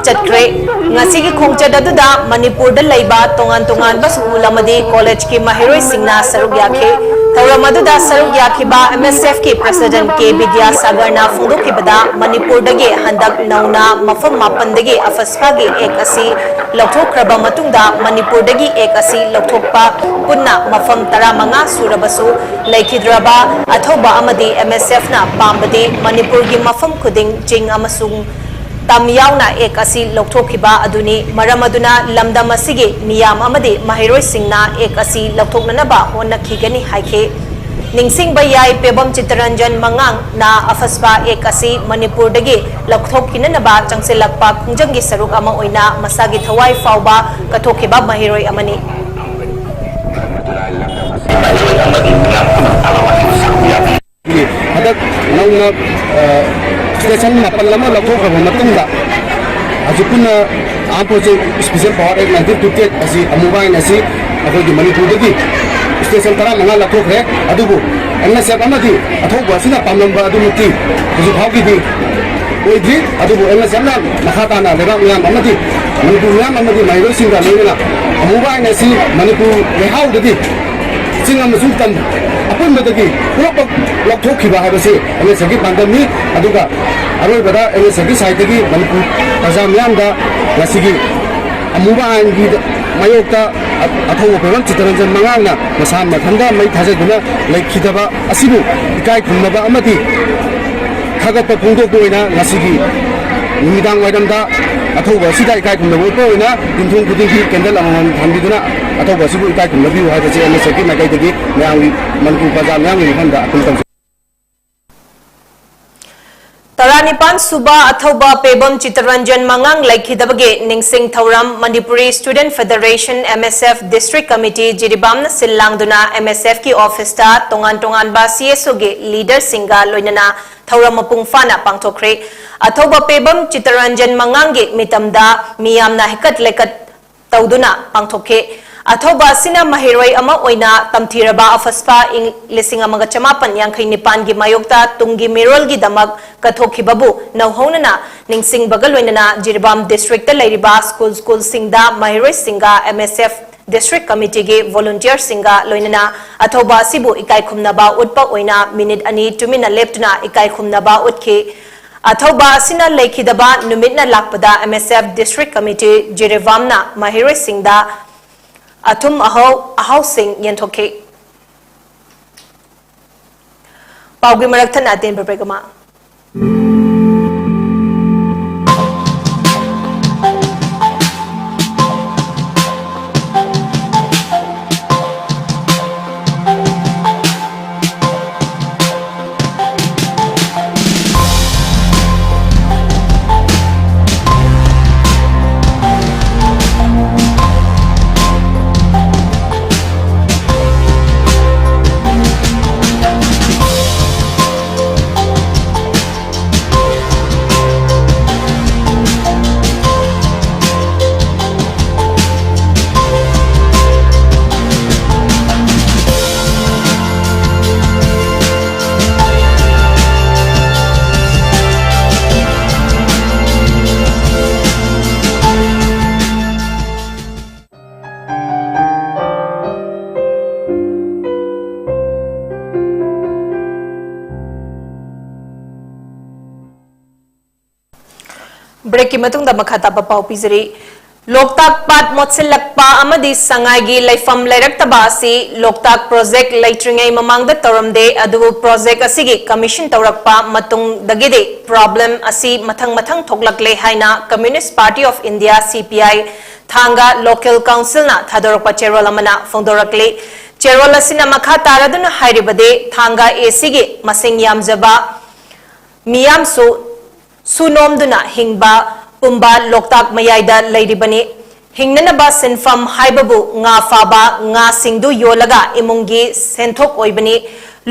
ꯆꯠꯈ꯭ꯔꯦ꯫ ꯉꯁꯤꯒꯤ ꯈꯣꯡꯆꯠ ꯑꯗꯨꯗ ꯃꯅꯤꯄꯨꯔꯗ ꯂꯩꯕ ꯇꯣꯉꯥꯟ ꯇꯣꯉꯥꯟꯕ ꯁ꯭ꯀꯨꯜ ꯑꯃꯗꯤ ꯀꯣꯂꯦꯖꯀꯤ ꯃꯍꯩꯔꯣꯏꯁꯤꯡꯅ ꯁꯔꯨꯛ ꯌꯥꯈꯤ꯫ ꯊꯧꯔꯝ ꯑꯗꯨꯗ ꯁꯔꯨꯛ ꯌꯥꯈꯤꯕ M S F ꯀꯤ President K ꯕꯤꯗ꯭ꯌꯥꯁꯥꯒꯔꯅ ꯐꯣꯡꯗꯣꯛꯈꯤꯕꯗ, ꯃꯅꯤꯄꯨꯔꯗꯒꯤ ꯍꯟꯗꯛ ꯅꯧꯅ ꯃꯐꯝ ꯃꯥꯄꯟꯗꯒꯤ ꯑꯐꯁꯄꯥꯒꯤ ꯑꯦꯛ ꯑꯁꯤ ꯂꯧꯊꯣꯛꯈ꯭ꯔꯕ ꯃꯇꯨꯡꯗ, ꯃꯅꯤꯄꯨꯔꯗꯒꯤ ꯑꯦꯛ ꯑꯁꯤ ꯂꯧꯊꯣꯛꯄ ꯄꯨꯟꯅ ꯃꯐꯝ ꯇꯔꯥꯃꯉꯥ ꯁꯨꯔꯕꯁꯨ, ꯂꯩꯈꯤꯗ꯭ꯔꯕ ꯑꯊꯧꯕ ꯑꯃꯗꯤ M S F ꯅ ꯄꯥꯝꯕꯗꯤ ꯃꯅꯤꯄꯨꯔꯒꯤ ꯃꯐꯝ ꯈꯨꯗꯤꯡ ꯆꯤꯡ ꯑꯃꯁꯨꯡ ꯇꯝ ꯌꯥꯎꯅ ꯑꯦꯛ ꯑꯁꯤ ꯂꯧꯊꯣꯛꯈꯤꯕ ꯑꯗꯨꯅꯤ꯫ ꯃꯔꯝ ꯑꯗꯨꯅ ꯂꯝꯗꯝ ꯑꯁꯤꯒꯤ ꯃꯤꯌꯥꯝ ꯑꯃꯗꯤ ꯃꯍꯩꯔꯣꯏꯁꯤꯡꯅ ꯑꯦꯛ ꯑꯁꯤ ꯂꯧꯊꯣꯛꯅꯅꯕ ꯍꯣꯠꯅꯈꯤꯒꯅꯤ ꯍꯥꯏꯈꯤ꯫ ꯅꯤꯡꯁꯤꯡꯕ ꯌꯥꯏ, ꯄꯦꯕꯝ ꯆꯤꯠꯇꯔꯟꯖꯟ ꯃꯉꯥꯡꯅ ꯑꯐꯁꯄꯥ ꯑꯦꯛ ꯑꯁꯤ ꯃꯅꯤꯄꯨꯔꯗꯒꯤ ꯂꯧꯊꯣꯛꯈꯤꯅꯅꯕ ꯆꯪꯁꯤꯜꯂꯛꯄ ꯈꯣꯡꯖꯪꯒꯤ ꯁꯔꯨꯛ ꯑꯃ ꯑꯣꯏꯅ ꯃꯁꯥꯒꯤ ꯊꯋꯥꯏ ꯐꯥꯎꯕ ꯀꯠꯊꯣꯛꯈꯤꯕ ꯃꯍꯩꯔꯣꯏ ꯑꯃꯅꯤ꯫ ꯍꯟꯗꯛ ꯅꯧꯅ ꯁ꯭ꯇꯦꯁꯟ ꯃꯥꯄꯜ ꯑꯃ ꯂꯧꯊꯣꯛꯈ꯭ꯔꯕ ꯃꯇꯨꯡꯗ, ꯍꯧꯖꯤꯛ ꯄꯨꯟꯅ Armed Forces Special Power Act nineteen fifty eight ꯑꯁꯤ, ꯑꯃꯨꯕ ꯑꯥꯏꯟ ꯑꯁꯤ ꯑꯩꯈꯣꯏꯒꯤ ꯃꯅꯤꯄꯨꯔꯗꯒꯤ ꯁ꯭ꯇꯦꯁꯟ ꯇꯔꯥꯃꯉꯥ ꯂꯧꯊꯣꯛꯈ꯭ꯔꯦ꯫ ꯑꯗꯨꯕꯨ M S F ꯑꯃꯗꯤ ꯑꯊꯧꯕ ꯑꯁꯤꯅ ꯄꯥꯝꯂꯝꯕ ꯑꯗꯨꯃꯛꯇꯤ ꯍꯧꯖꯤꯛ ꯐꯥꯎꯒꯤꯗꯤ ꯑꯣꯏꯗ꯭ꯔꯤ꯫ ꯑꯗꯨꯕꯨ M S F ꯅ ꯃꯈꯥ ꯇꯥꯅ ꯂꯩꯕꯥꯛ ꯃꯤꯌꯥꯝ ꯑꯃꯗꯤ ꯃꯅꯤꯄꯨꯔ ꯃꯤꯌꯥꯝ ꯑꯃꯗꯤ ꯃꯍꯩꯔꯣꯏꯁꯤꯡꯒ ꯂꯣꯏꯅꯅ ꯑꯃꯨꯕ ꯑꯥꯏꯟ ꯑꯁꯤ ꯃꯅꯤꯄꯨꯔ ꯂꯩꯍꯥꯎꯗꯒꯤ ꯆꯤꯡ ꯑꯃꯁꯨꯡ ꯇꯝ ꯑꯄꯨꯟꯕꯗꯒꯤ ꯄꯨꯂꯞꯃꯛ ꯂꯧꯊꯣꯛꯈꯤꯕ ꯍꯥꯏꯕꯁꯤ M S F ꯀꯤ ꯄꯥꯟꯗꯝꯅꯤ꯫ ꯑꯗꯨꯒ ꯑꯔꯣꯏꯕꯗ M S F ꯀꯤ ꯁꯥꯏꯠꯇꯒꯤ ꯃꯅꯤꯄꯨꯔ ꯄ꯭ꯔꯖꯥ ꯃꯤꯌꯥꯝꯗ ꯉꯁꯤꯒꯤ ꯑꯃꯨꯕ ꯑꯥꯏꯟꯒꯤ ꯃꯥꯌꯣꯛꯇ ꯑ-, ꯑꯊꯧꯕ ꯄꯦꯕꯝ ꯆꯤꯠꯇꯔꯟꯖꯟ ꯃꯉꯥꯡꯅ ꯃꯁꯥ ꯃꯊꯟꯇ ꯃꯩ ꯊꯥꯖꯗꯨꯅ ꯂꯩꯈꯤꯗꯕ ꯑꯁꯤꯕꯨ ꯏꯀꯥꯏ ꯈꯨꯝꯅꯕ ꯑꯃꯗꯤ ꯊꯥꯒꯠꯄ ꯐꯣꯡꯗꯣꯛꯄ ꯑꯣꯏꯅ ꯉꯁꯤꯒꯤ ꯅꯨꯃꯤꯗꯥꯡ ꯋꯥꯏꯔꯝꯗ ꯑꯊꯧꯕ ꯑꯁꯤꯗ ꯏꯀꯥꯏ ꯈꯨꯝꯅꯕ ꯎꯠꯄ ꯑꯣꯏꯅ ꯌꯨꯝꯊꯣꯡ ꯈꯨꯗꯤꯡꯒꯤ ꯀꯦꯟꯗꯜ ꯑꯃꯃꯝ ꯊꯥꯟꯕꯤꯗꯨꯅ ꯑꯊꯧꯕ ꯑꯁꯤꯕꯨ ꯏꯀꯥꯏ ꯈꯨꯝꯅꯕꯤꯌꯨ ꯍꯥꯏꯕꯁꯤ M S F ꯀꯤ ꯃꯥꯏꯀꯩꯗꯒꯤ ꯃꯌꯥꯝꯒꯤ, ꯃꯅꯤꯄꯨꯔ ꯄ꯭ꯔꯖꯥ ꯃꯤꯌꯥꯝꯒꯤ ꯃꯐꯝꯗ ꯑꯥꯄꯤꯜ ꯇꯧꯖꯔꯤ꯫ ꯇꯔꯥꯅꯤꯄꯥꯟ ꯁꯨꯕ ꯑꯊꯧꯕ ꯄꯦꯕꯝ ꯆꯤꯠꯇꯔꯟꯖꯟ ꯃꯉꯥꯡ ꯂꯩꯈꯤꯗꯕꯒꯤ ꯅꯤꯡꯁꯤꯡ ꯊꯧꯔꯝ Manipuri Student Federation, M S F, District Committee, ꯖꯤꯔꯤꯕꯥꯝꯅ ꯁꯤꯜ ꯂꯥꯡꯗꯨꯅ M S F ꯀꯤ office ꯇ ꯇꯣꯉꯥꯟ ꯇꯣꯉꯥꯟꯕ C S O ꯒꯤ leader ꯁꯤꯡꯒ ꯂꯣꯏꯅꯅ ꯊꯧꯔꯝ ꯃꯄꯨꯡ ꯐꯥꯅ ꯄꯥꯡꯊꯣꯛꯈ꯭ꯔꯦ꯫ ꯑꯊꯧꯕ ꯄꯦꯕꯝ ꯆꯤꯇꯔꯟꯖꯟ ꯃꯉꯥꯡꯒꯤ ꯃꯤꯇꯝꯗ ꯃꯤꯌꯥꯝꯅ ꯍꯦꯀꯠ ꯂꯩꯀꯠ ꯇꯧꯗꯨꯅ ꯄꯥꯡꯊꯣꯛꯈꯤ꯫ ꯑꯊꯧꯕ ꯑꯁꯤꯅ ꯃꯍꯩꯔꯣꯏ ꯑꯃ ꯑꯣꯏꯅ ꯇꯝꯊꯤꯔꯕ ꯑꯐꯁꯄꯥ ꯏꯪ ꯂꯤꯁꯤꯡ ꯑꯃꯒ ꯆꯃꯥꯄꯟ ꯌꯥꯡꯈꯩ ꯅꯤꯄꯥꯟꯒꯤ ꯃꯥꯌꯣꯛꯇ ꯇꯨꯡꯒꯤ ꯃꯤꯔꯣꯜꯒꯤꯗꯃꯛ ꯀꯠꯊꯣꯛꯈꯤꯕꯕꯨ ꯅꯧꯍꯧꯅꯅ ꯅꯤꯡꯁꯤꯡꯕꯒ ꯂꯣꯏꯅꯅ ꯖꯤꯔꯤꯕꯥꯝ ꯗꯤꯁꯇ꯭ꯔꯤꯛꯇ ꯂꯩꯔꯤꯕ ꯁ꯭ꯀꯨꯜ ꯁ꯭ꯀꯨꯜꯁꯤꯡꯗ ꯃꯍꯩꯔꯣꯏꯁꯤꯡꯒ ꯑꯦꯝ ꯑꯦꯁ ꯑꯦꯐ ꯗꯤꯁꯇ꯭ꯔꯤꯛ ꯀꯃꯤꯇꯤꯒꯤ ꯚꯣꯂꯨꯟꯇꯤꯌꯔꯁꯤꯡꯒ ꯂꯣꯏꯅꯅ ꯑꯊꯧꯕ ꯑꯁꯤꯕꯨ ꯏꯀꯥꯏ ꯈꯨꯝꯅꯕ ꯎꯠꯄ ꯑꯣꯏꯅ ꯃꯤꯅꯤꯠ ꯑꯅꯤ ꯇꯨꯃꯤꯟꯅ ꯂꯦꯞꯇꯨꯅ ꯏꯀꯥꯏ ꯈꯨꯝꯅꯕ ꯎꯠꯈꯤ꯫ ꯑꯊꯧꯕ ꯑꯁꯤꯅ ꯂꯩꯈꯤꯗꯕ ꯅꯨꯃꯤꯠꯅ ꯂꯥꯛꯄꯗ ꯑꯦꯝ ꯑꯦꯁ ꯑꯦꯐ ꯗꯤꯁꯇ꯭ꯔꯤꯛ ꯀꯃꯤꯇꯤ ꯖꯤꯔꯤꯕꯥꯝꯅ ꯃꯍꯩꯔꯣꯏꯁꯤꯡꯗ ꯑꯊꯨꯝ ꯑꯍꯧ ꯑꯍꯥꯎꯁꯤꯡ ꯌꯦꯟꯊꯣꯛꯈꯤ꯫ ꯄꯥꯎꯒꯤ ꯃꯔꯛ ꯊꯠꯅ ꯑꯇꯦꯟꯕ ꯕ꯭ꯔꯦꯛ ꯑꯃ꯫ ꯕ꯭ꯔꯦꯛꯀꯤ ꯃꯇꯨꯡꯗ ꯃꯈꯥ ꯇꯥꯕ ꯄꯥꯎ ꯄꯤꯖꯔꯤ꯫ ꯂꯣꯛꯇꯥꯛ ꯄꯥꯠ ꯃꯣꯠꯁꯤꯜꯂꯛꯄ ꯑꯃꯗꯤ ꯁꯉꯥꯏꯒꯤ ꯂꯩꯐꯝ ꯂꯩꯔꯛꯇꯕ ꯑꯁꯤ ꯂꯣꯛꯇꯥꯛ ꯄ꯭ꯔꯣꯖꯦꯛ ꯂꯩꯇ꯭ꯔꯤꯉꯩ ꯃꯃꯥꯡꯗ ꯇꯧꯔꯝꯗꯦ, ꯑꯗꯨꯕꯨ ꯄ꯭ꯔꯣꯖꯦꯛ ꯑꯁꯤꯒꯤ ꯀꯃꯤꯁꯟ ꯇꯧꯔꯛꯄ ꯃꯇꯨꯡꯗꯒꯤꯗꯤ ꯄ꯭ꯔꯣꯕ꯭ꯂꯦꯝ ꯑꯁꯤ ꯃꯊꯪ ꯃꯊꯪ ꯊꯣꯛꯂꯛꯂꯦ ꯍꯥꯏꯅ Communist Party of India, C P I, ꯊꯥꯡꯒ ꯂꯣꯀꯦꯜ ꯀꯥꯎꯟꯁꯤꯜꯅ ꯊꯥꯗꯣꯔꯛꯄ ꯆꯦꯔꯣꯜ ꯑꯃꯅ ꯐꯣꯡꯗꯣꯔꯛꯂꯤ꯫ ꯆꯦꯔꯣꯜ ꯑꯁꯤꯅ ꯃꯈꯥ ꯇꯥꯔꯗꯨꯅ ꯍꯥꯏꯔꯤꯕꯗꯤ ꯊꯥꯡꯒ A Cꯒꯤ ꯃꯁꯤꯡ ꯌꯥꯝꯖꯕ ꯃꯤꯌꯥꯝꯁꯨ ꯁꯨꯅꯣꯝꯗꯨꯅ ꯍꯤꯡꯕ ꯄꯨꯝꯕ ꯂꯣꯛꯇꯥꯛ ꯃꯌꯥꯏꯗ ꯂꯩꯔꯤꯕꯅꯤ꯫ ꯍꯤꯡꯅꯅꯕ ꯁꯤꯟꯐꯝ ꯍꯥꯏꯕꯕꯨ ꯉꯥ ꯐꯥꯕ, ꯉꯥꯁꯤꯡꯗꯨ ꯌꯣꯜꯂꯒ ꯏꯃꯨꯡꯒꯤ ꯁꯦꯟꯊꯣꯛ ꯑꯣꯏꯕꯅꯤ꯫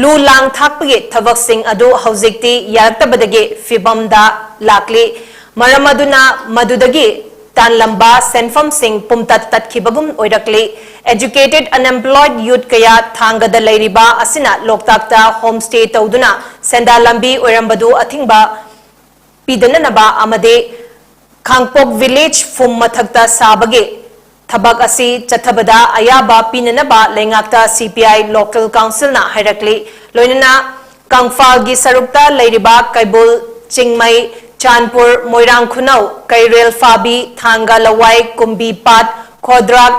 ꯂꯨ ꯂꯥꯡ ꯊꯥꯛꯄꯒꯤ ꯊꯕꯛꯁꯤꯡ ꯑꯗꯨ ꯍꯧꯖꯤꯛꯇꯤ ꯌꯥꯔꯛꯇꯕꯗꯒꯤ ꯐꯤꯕꯝꯗ ꯂꯥꯛꯂꯤ꯫ ꯃꯔꯝ ꯑꯗꯨꯅ ꯃꯗꯨꯗꯒꯤ ꯇꯥꯟꯂꯝꯕ ꯁꯦꯟꯐꯝꯁꯤꯡ ꯄꯨꯝꯇꯠ ꯇꯠꯈꯤꯕꯒꯨꯝ ꯑꯣꯏꯔꯛꯂꯤ꯫ Educated unemployed youth ꯀꯌꯥ ꯊꯥꯡꯒꯗ ꯂꯩꯔꯤꯕ ꯑꯁꯤꯅ ꯂꯣꯛꯇꯥꯛꯇ homestay ꯇꯧꯗꯨꯅ ꯁꯦꯟꯗꯥꯟ ꯂꯝꯕꯤ ꯑꯣꯏꯔꯝꯕꯗꯨ ꯑꯊꯤꯡꯕ ꯄꯤꯗꯅꯅꯕ ꯑꯃꯗꯤ ꯈꯥꯡꯄꯣꯛ village ꯐꯨꯝ ꯃꯊꯛꯇ ꯁꯥꯕꯒꯤ ꯊꯕꯛ ꯑꯁꯤ ꯆꯠꯊꯕꯗ ꯑꯌꯥꯕ ꯄꯤꯅꯅꯕ ꯂꯩꯉꯥꯛꯇ C P I local councilꯅ ꯍꯥꯏꯔꯛꯂꯤ꯫ ꯂꯣꯏꯅꯅ ꯀꯪꯐꯥꯜꯒꯤ ꯁꯔꯨꯛꯇ ꯂꯩꯔꯤꯕ ꯀꯩꯕꯨꯜ, ꯆꯤꯡꯃꯩ, ꯆꯥꯟꯄꯨꯔ, ꯃꯣꯏꯔꯥꯡ ꯈꯨꯅꯧ, ꯀꯩꯔꯦꯜ ꯐꯥꯕꯤ, ꯊꯥꯡꯒ ꯂꯋꯥꯏ, ꯀꯨꯝꯕꯤ ꯄꯥꯠ, ꯈꯣꯗ꯭ꯔꯥꯛ,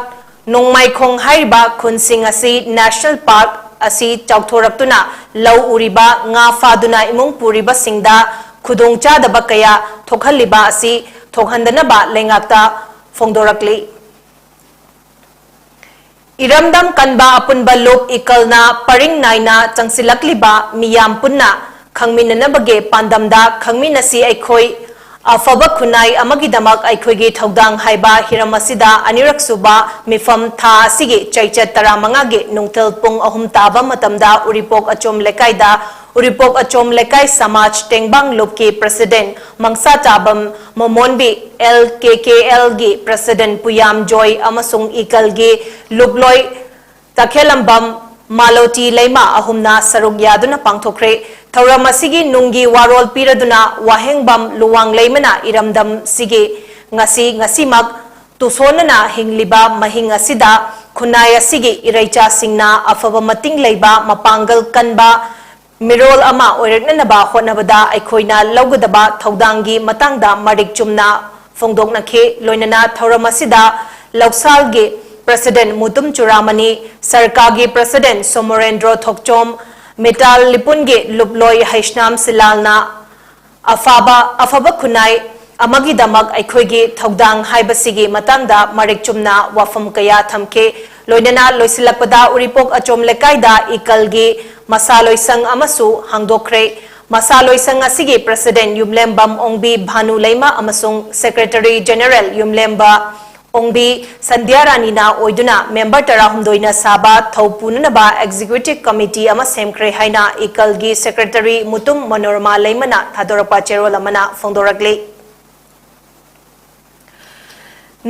ꯅꯣꯡꯃꯥꯏꯈꯣꯡ ꯍꯥꯏꯔꯤꯕ ꯈꯨꯟꯁꯤꯡ ꯑꯁꯤ National Park ꯑꯁꯤ ꯆꯥꯎꯊꯣꯔꯛꯇꯨꯅ ꯂꯧ ꯎꯔꯤꯕ, ꯉꯥ ꯐꯥꯗꯨꯅ ꯏꯃꯨꯡ ꯄꯨꯔꯤꯕꯁꯤꯡꯗ ꯈꯨꯗꯣꯡꯆꯥꯗꯕ ꯀꯌꯥ ꯊꯣꯛꯍꯜꯂꯤꯕ ꯑꯁꯤ ꯊꯣꯛꯍꯟꯗꯅꯕ ꯂꯩꯉꯥꯛꯇ ꯐꯣꯡꯗꯣꯔꯛꯂꯤ꯫ ꯏꯔꯝꯗꯝ ꯀꯟꯕ ꯑꯄꯨꯟꯕ ꯂꯨꯞ ꯏꯀꯜꯅ ꯄꯔꯤꯡ ꯅꯥꯏꯅ ꯆꯪꯁꯤꯜꯂꯛꯂꯤꯕ ꯃꯤꯌꯥꯝ ꯄꯨꯟꯅ ꯈꯪꯃꯤꯟꯅꯅꯕꯒꯤ ꯄꯥꯟꯗꯝꯗ ꯈꯪꯃꯤꯟꯅꯁꯤ ꯑꯩꯈꯣꯏ ꯑꯐꯕ ꯈꯨꯟꯅꯥꯏ ꯑꯃꯒꯤꯗꯃꯛ ꯑꯩꯈꯣꯏꯒꯤ ꯊꯧꯗꯥꯡ ꯍꯥꯏꯕ ꯍꯤꯔꯝ ꯑꯁꯤꯗ ꯑꯅꯤꯔꯛ ꯁꯨꯕ ꯃꯤꯐꯝ ꯊꯥ ꯑꯁꯤꯒꯤ ꯆꯩꯆꯠ ꯇꯔꯥꯃꯉꯥꯒꯤ ꯅꯨꯡꯊꯤꯜ ꯄꯨꯡ ꯑꯍꯨꯝ ꯇꯥꯕ ꯃꯇꯝꯗ ꯎꯔꯤꯄꯣꯛ ꯑꯆꯣꯝ ꯂꯩꯀꯥꯏꯗ ꯎꯔꯤꯄꯣꯛ ꯑꯆꯣꯝ ꯂꯩꯀꯥꯏ ꯁꯃꯥꯖ ꯇꯦꯡꯕꯥꯡ ꯂꯨꯞꯀꯤ president ꯃꯪꯁꯥ ꯇꯥꯕꯝ ꯃꯃꯣꯟꯕꯤ, L K K L ꯒꯤ president ꯄꯨꯌꯥꯝ ꯖꯣꯏ ꯑꯃꯁꯨꯡ ꯏꯀꯜꯒꯤ ꯂꯨꯞꯂꯣꯏ ꯇꯈꯦꯂꯝꯕꯝ ꯃꯥꯂꯣꯇꯤ ꯂꯩꯃ ꯑꯍꯨꯝꯅ ꯁꯔꯨꯛ ꯌꯥꯗꯨꯅ ꯄꯥꯡꯊꯣꯛꯈ꯭ꯔꯦ꯫ ꯊꯧꯔꯝ ꯑꯁꯤꯒꯤ ꯅꯨꯡꯒꯤ ꯋꯥꯔꯣꯜ ꯄꯤꯔꯗꯨꯅ ꯋꯥꯍꯦꯡꯕꯝ ꯂꯨꯋꯥꯡ ꯂꯩꯃꯅ ꯏꯔꯝꯗꯝꯁꯤꯒꯤ ꯉꯁꯤ ꯉꯁꯤꯃꯛ ꯇꯨꯁꯣꯟꯅꯅ ꯍꯤꯡꯂꯤꯕ ꯃꯍꯤꯡ ꯑꯁꯤꯗ ꯈꯨꯟꯅꯥꯏ ꯑꯁꯤꯒꯤ ꯏꯔꯩꯆꯥꯁꯤꯡꯅ ꯑꯐꯕ ꯃꯇꯤꯡ ꯂꯩꯕ, ꯃꯄꯥꯡꯒꯜ ꯀꯟꯕ ꯃꯤꯔꯣꯜ ꯑꯃ ꯑꯣꯏꯔꯛꯅꯅꯕ ꯍꯣꯠꯅꯕꯗ ꯑꯩꯈꯣꯏꯅ ꯂꯧꯒꯗꯕ ꯊꯧꯗꯥꯡꯒꯤ ꯃꯇꯥꯡꯗ ꯃꯔꯤꯛ ꯆꯨꯝꯅ ꯐꯣꯡꯗꯣꯛꯅꯈꯤ꯫ ꯂꯣꯏꯅꯅ ꯊꯧꯔꯝ ꯑꯁꯤꯗ ꯂꯧꯁꯥꯜꯒꯤ president ꯃꯨꯇꯨꯝ ꯆꯨꯔꯥꯃꯅꯤ, ꯁꯔꯀꯥꯒꯤ president ꯁꯣꯃꯣꯔꯦꯟꯗ꯭ꯔꯣ ꯊꯣꯛꯆꯣꯝ, ꯃꯤꯇꯥꯜ ꯂꯤꯄꯨꯟꯒꯤ ꯂꯨꯞꯂꯣꯏ ꯍꯩꯁꯅꯥꯝ ꯁꯤꯂꯥꯜꯅ ꯑꯐꯕ, ꯑꯐꯕ ꯈꯨꯟꯅꯥꯏ ꯑꯃꯒꯤꯗꯃꯛ ꯑꯩꯈꯣꯏꯒꯤ ꯊꯧꯗꯥꯡ ꯍꯥꯏꯕꯁꯤꯒꯤ ꯃꯇꯥꯡꯗ ꯃꯔꯤꯛ ꯆꯨꯝꯅ ꯋꯥꯐꯝ ꯀꯌꯥ ꯊꯝꯈꯤ꯫ ꯂꯣꯏꯅꯅ ꯂꯣꯏꯁꯤꯜꯂꯛꯄꯗ ꯎꯔꯤꯄꯣꯛ ꯑꯆꯣꯝ ꯂꯩꯀꯥꯏꯗ ꯏꯀꯜꯒꯤ ꯃꯁꯥ ꯂꯣꯏꯁꯪ ꯑꯃꯁꯨ ꯍꯥꯡꯗꯣꯛꯈ꯭ꯔꯦ꯫ ꯃꯁꯥ ꯂꯣꯏꯁꯪ ꯑꯁꯤꯒꯤ president ꯌꯨꯝꯂꯦꯝꯕꯝ ꯑꯣꯡꯕꯤ ꯚꯥꯅꯨ ꯂꯩꯃ ꯑꯃꯁꯨꯡ secretary general ꯌꯨꯝꯂꯦꯝꯕ ꯑꯣꯡꯕꯤ ꯁꯟꯙ꯭ꯌꯥ ꯔꯥꯅꯤꯅ ꯑꯣꯏꯗꯨꯅ member ꯇꯔꯥꯍꯨꯝꯗꯣꯏꯅ ꯁꯥꯕ ꯊꯧ ꯄꯨꯅꯅꯕ executive committee ꯑꯃ ꯁꯦꯝꯈ꯭ꯔꯦ ꯍꯥꯏꯅ ꯏꯀꯜꯒꯤ secretary ꯃꯨꯇꯨꯝ ꯃꯅꯣꯔꯃꯥ ꯂꯩꯃꯅ ꯊꯥꯗꯣꯔꯛꯄ ꯆꯦꯔꯣꯜ ꯑꯃꯅ ꯐꯣꯡꯗꯣꯔꯛꯂꯤ꯫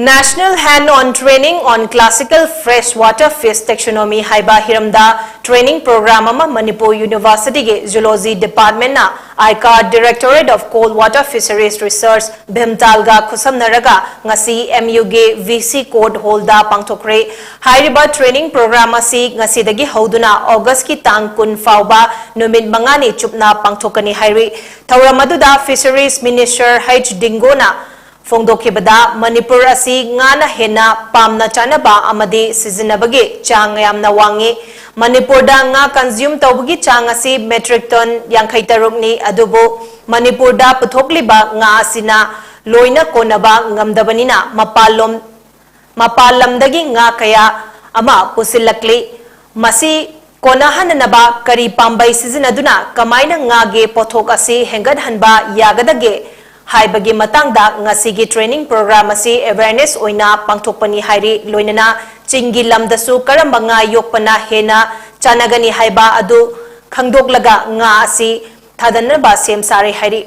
National Hand-on Training on Classical Freshwater Fish Taxonomy ꯍꯥꯏꯕ ꯍꯤꯔꯝꯗ training program ꯑꯃ Manipur University-ꯒꯤ Zoology Department-ꯅ ICAR Directorate of Cold Water Fisheries Research ꯚꯤꯝꯇꯥꯜꯒ ꯈꯨꯠꯁꯝꯅꯔꯒ ꯉꯁꯤ M U-ꯒꯤ V C Court Hall-ꯗ ꯄꯥꯡꯊꯣꯛꯈ꯭ꯔꯦ꯫ ꯍꯥꯏꯔꯤꯕ training program ꯑꯁꯤ ꯉꯁꯤꯗꯒꯤ ꯍꯧꯗꯨꯅ August-ꯀꯤ ꯇꯥꯡ ꯀꯨꯟ ꯐꯥꯎꯕ ꯅꯨꯃꯤꯠ ꯃꯉꯥꯅꯤ ꯆꯨꯞꯅ ꯄꯥꯡꯊꯣꯛꯀꯅꯤ ꯍꯥꯏꯔꯤ꯫ ꯊꯧꯔꯝ ꯑꯗꯨꯗ Fisheries Minister H Dingo-ꯅ ꯐꯣꯡꯗꯣꯛꯈꯤꯕꯗ, ꯃꯅꯤꯄꯨꯔ ꯑꯁꯤ ꯉꯥꯅ ꯍꯦꯟꯅ ꯄꯥꯝꯅ ꯆꯥꯅꯕ ꯑꯃꯗꯤ ꯁꯤꯖꯤꯟꯅꯕꯒꯤ ꯆꯥꯡ ꯌꯥꯝꯅ ꯋꯥꯡꯏ꯫ ꯃꯅꯤꯄꯨꯔꯗ ꯉꯥ consume ꯇꯧꯕꯒꯤ ꯆꯥꯡ ꯑꯁꯤ metric ton ꯌꯥꯡꯈꯩ ꯇꯔꯨꯛꯅꯤ, ꯑꯗꯨꯕꯨ ꯃꯅꯤꯄꯨꯔꯗ ꯄꯨꯊꯣꯛꯂꯤꯕ ꯉꯥ ꯑꯁꯤꯅ ꯂꯣꯏꯅ ꯀꯣꯟꯅꯕ ꯉꯝꯗꯕꯅꯤꯅ ꯃꯄꯥꯟꯂꯣꯝ, ꯃꯄꯥꯟ ꯂꯝꯗꯒꯤ ꯉꯥ ꯀꯌꯥ ꯑꯃ ꯄꯨꯁꯤꯜꯂꯛꯂꯤ꯫ ꯃꯁꯤ ꯀꯣꯟꯅꯍꯟꯅꯅꯕ ꯀꯔꯤ ꯄꯥꯝꯕꯩ ꯁꯤꯖꯤꯟꯅꯗꯨꯅ ꯀꯃꯥꯏꯅ ꯉꯥꯒꯤ ꯄꯣꯠꯊꯣꯛ ꯑꯁꯤ ꯍꯦꯟꯒꯠꯍꯟꯕ ꯌꯥꯒꯗꯒꯦ ꯍꯥꯏꯕꯒꯤ ꯃꯇꯥꯡꯗ ꯉꯁꯤꯒꯤ training program ꯑꯁꯤ awareness ꯑꯣꯏꯅ ꯄꯥꯡꯊꯣꯛꯄꯅꯤ ꯍꯥꯏꯔꯤ꯫ ꯂꯣꯏꯅꯅ ꯆꯤꯡꯒꯤ ꯂꯝꯗꯁꯨ ꯀꯔꯝꯕ ꯉꯥ ꯌꯣꯛꯄꯅ ꯍꯦꯟꯅ ꯆꯥꯟꯅꯒꯅꯤ ꯍꯥꯏꯕ ꯑꯗꯨ ꯈꯪꯗꯣꯛꯂꯒ ꯉꯥ ꯑꯁꯤ ꯊꯥꯗꯅꯕ ꯁꯦꯝ ꯁꯥꯔꯦ ꯍꯥꯏꯔꯤ꯫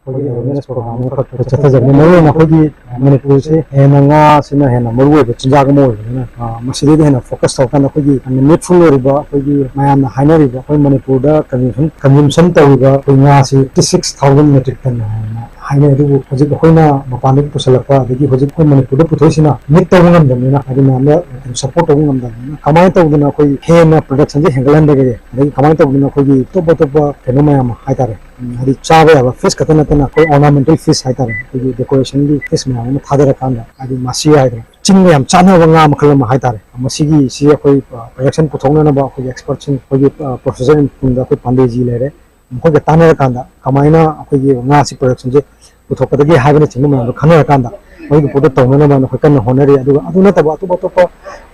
ꯑꯩꯈꯣꯏꯒꯤ awareness program ꯑꯃꯈꯛ ꯆꯠꯊꯖꯕꯅꯤ꯫ ꯃꯔꯨꯑꯣꯏꯅ ꯑꯩꯈꯣꯏꯒꯤ ꯃꯅꯤꯄꯨꯔꯁꯦ ꯍꯦꯟꯅ ꯉꯥꯁꯤꯅ ꯍꯦꯟꯅ ꯃꯔꯨꯑꯣꯏꯕ ꯆꯤꯟꯖꯥꯛ ꯑꯃ ꯑꯣꯏꯕꯅꯤꯅ, ꯑ, ꯃꯁꯤꯗꯩꯗ ꯍꯦꯟꯅ focus ꯇꯧꯔꯀꯥꯟꯗ ꯑꯩꯈꯣꯏꯒꯤ needful ꯑꯣꯏꯔꯤꯕ, ꯑꯩꯈꯣꯏꯒꯤ ꯃꯌꯥꯝꯅ ꯍꯥꯏꯅꯔꯤꯕ, ꯑꯩꯈꯣꯏ ꯃꯅꯤꯄꯨꯔꯗ consumption, consumption ꯇꯧꯔꯤꯕ ꯑꯩꯈꯣꯏ ꯉꯥꯁꯤ fifty six thousand metric ton ꯍꯥꯏꯅ ꯍꯥꯏꯅꯩ꯫ ꯑꯗꯨꯕꯨ ꯍꯧꯖꯤꯛ ꯑꯩꯈꯣꯏꯅ ꯃꯄꯥꯟꯗꯒꯤ ꯄꯨꯁꯜꯂꯛꯄ, ꯑꯗꯒꯤ ꯍꯧꯖꯤꯛ ꯑꯩꯈꯣꯏ ꯃꯅꯤꯄꯨꯔꯗ ꯄꯨꯊꯣꯛꯏꯁꯤꯅ meet ꯇꯧꯕ ꯉꯝꯗꯕꯅꯤꯅ, ꯍꯥꯏꯗꯤ ꯃꯌꯥꯝꯗ support ꯇꯧꯕ ꯉꯝꯗꯕꯅꯤꯅ, ꯀꯃꯥꯏꯅ ꯇꯧꯗꯅ ꯑꯩꯈꯣꯏ ꯍꯦꯟꯅ productionꯁꯦ ꯍꯦꯟꯒꯠꯍꯟꯕꯒꯦ, ꯑꯗꯒꯤ ꯀꯃꯥꯏꯅ ꯇꯧꯗꯅ ꯑꯩꯈꯣꯏꯒꯤ ꯑꯇꯣꯞ ꯑꯇꯣꯞꯄ ꯀꯩꯅꯣ ꯃꯌꯥꯝ ꯍꯥꯏꯇꯥꯔꯦ, ꯎꯝ, ꯍꯥꯏꯗꯤ ꯆꯥꯕ ꯌꯥꯕ fish ꯈꯛꯇ ꯅꯠꯇꯅ ꯑꯩꯈꯣꯏ ornamental fish ꯍꯥꯏꯇꯥꯔꯦ, ꯑꯩꯈꯣꯏꯒꯤ decorationꯒꯤ fish ꯃꯌꯥꯝ ꯑꯃ ꯊꯥꯗꯔꯀꯥꯟꯗ, ꯍꯥꯏꯗꯤ ꯃꯁꯤ ꯍꯥꯏꯗꯅ ꯆꯤꯡꯗ ꯌꯥꯝ ꯆꯥꯟꯅꯕ ꯉꯥ ꯃꯈꯜ ꯑꯃ ꯍꯥꯏꯇꯥꯔꯦ꯫ ꯃꯁꯤꯒꯤ ꯁꯤ ꯑꯩꯈꯣꯏ, ꯑ, production ꯄꯨꯊꯣꯛꯅꯅꯕ ꯑꯩꯈꯣꯏꯒꯤ expertꯁꯤꯡ, ꯑꯩꯈꯣꯏꯒꯤ, ꯑ, professor in poolꯗ ꯑꯩꯈꯣꯏ ꯄꯥꯟꯗꯦꯖꯤ ꯂꯩꯔꯦ, ꯃꯈꯣꯏꯒ ꯇꯥꯟꯅꯔꯀꯥꯟꯗ ꯀꯃꯥꯏꯅ ꯑꯩꯈꯣꯏꯒꯤ ꯉꯥꯁꯤ productionꯁꯦ ꯄꯨꯊꯣꯛꯀꯗꯒꯦ ꯍꯥꯏꯕꯅꯆꯤꯡꯕ ꯃꯌꯥꯝꯗꯣ ꯈꯟꯅꯔꯀꯥꯟꯗ ꯃꯣꯏꯒꯤ ꯄꯣꯠꯇꯣ ꯇꯧꯅꯅꯕ ꯑꯩꯈꯣꯏ ꯀꯟꯅ ꯍꯣꯠꯅꯔꯤ꯫ ꯑꯗꯨꯒ ꯑꯗꯨ ꯅꯠꯇꯕ ꯑꯇꯣꯞ ꯑꯇꯣꯞꯄ,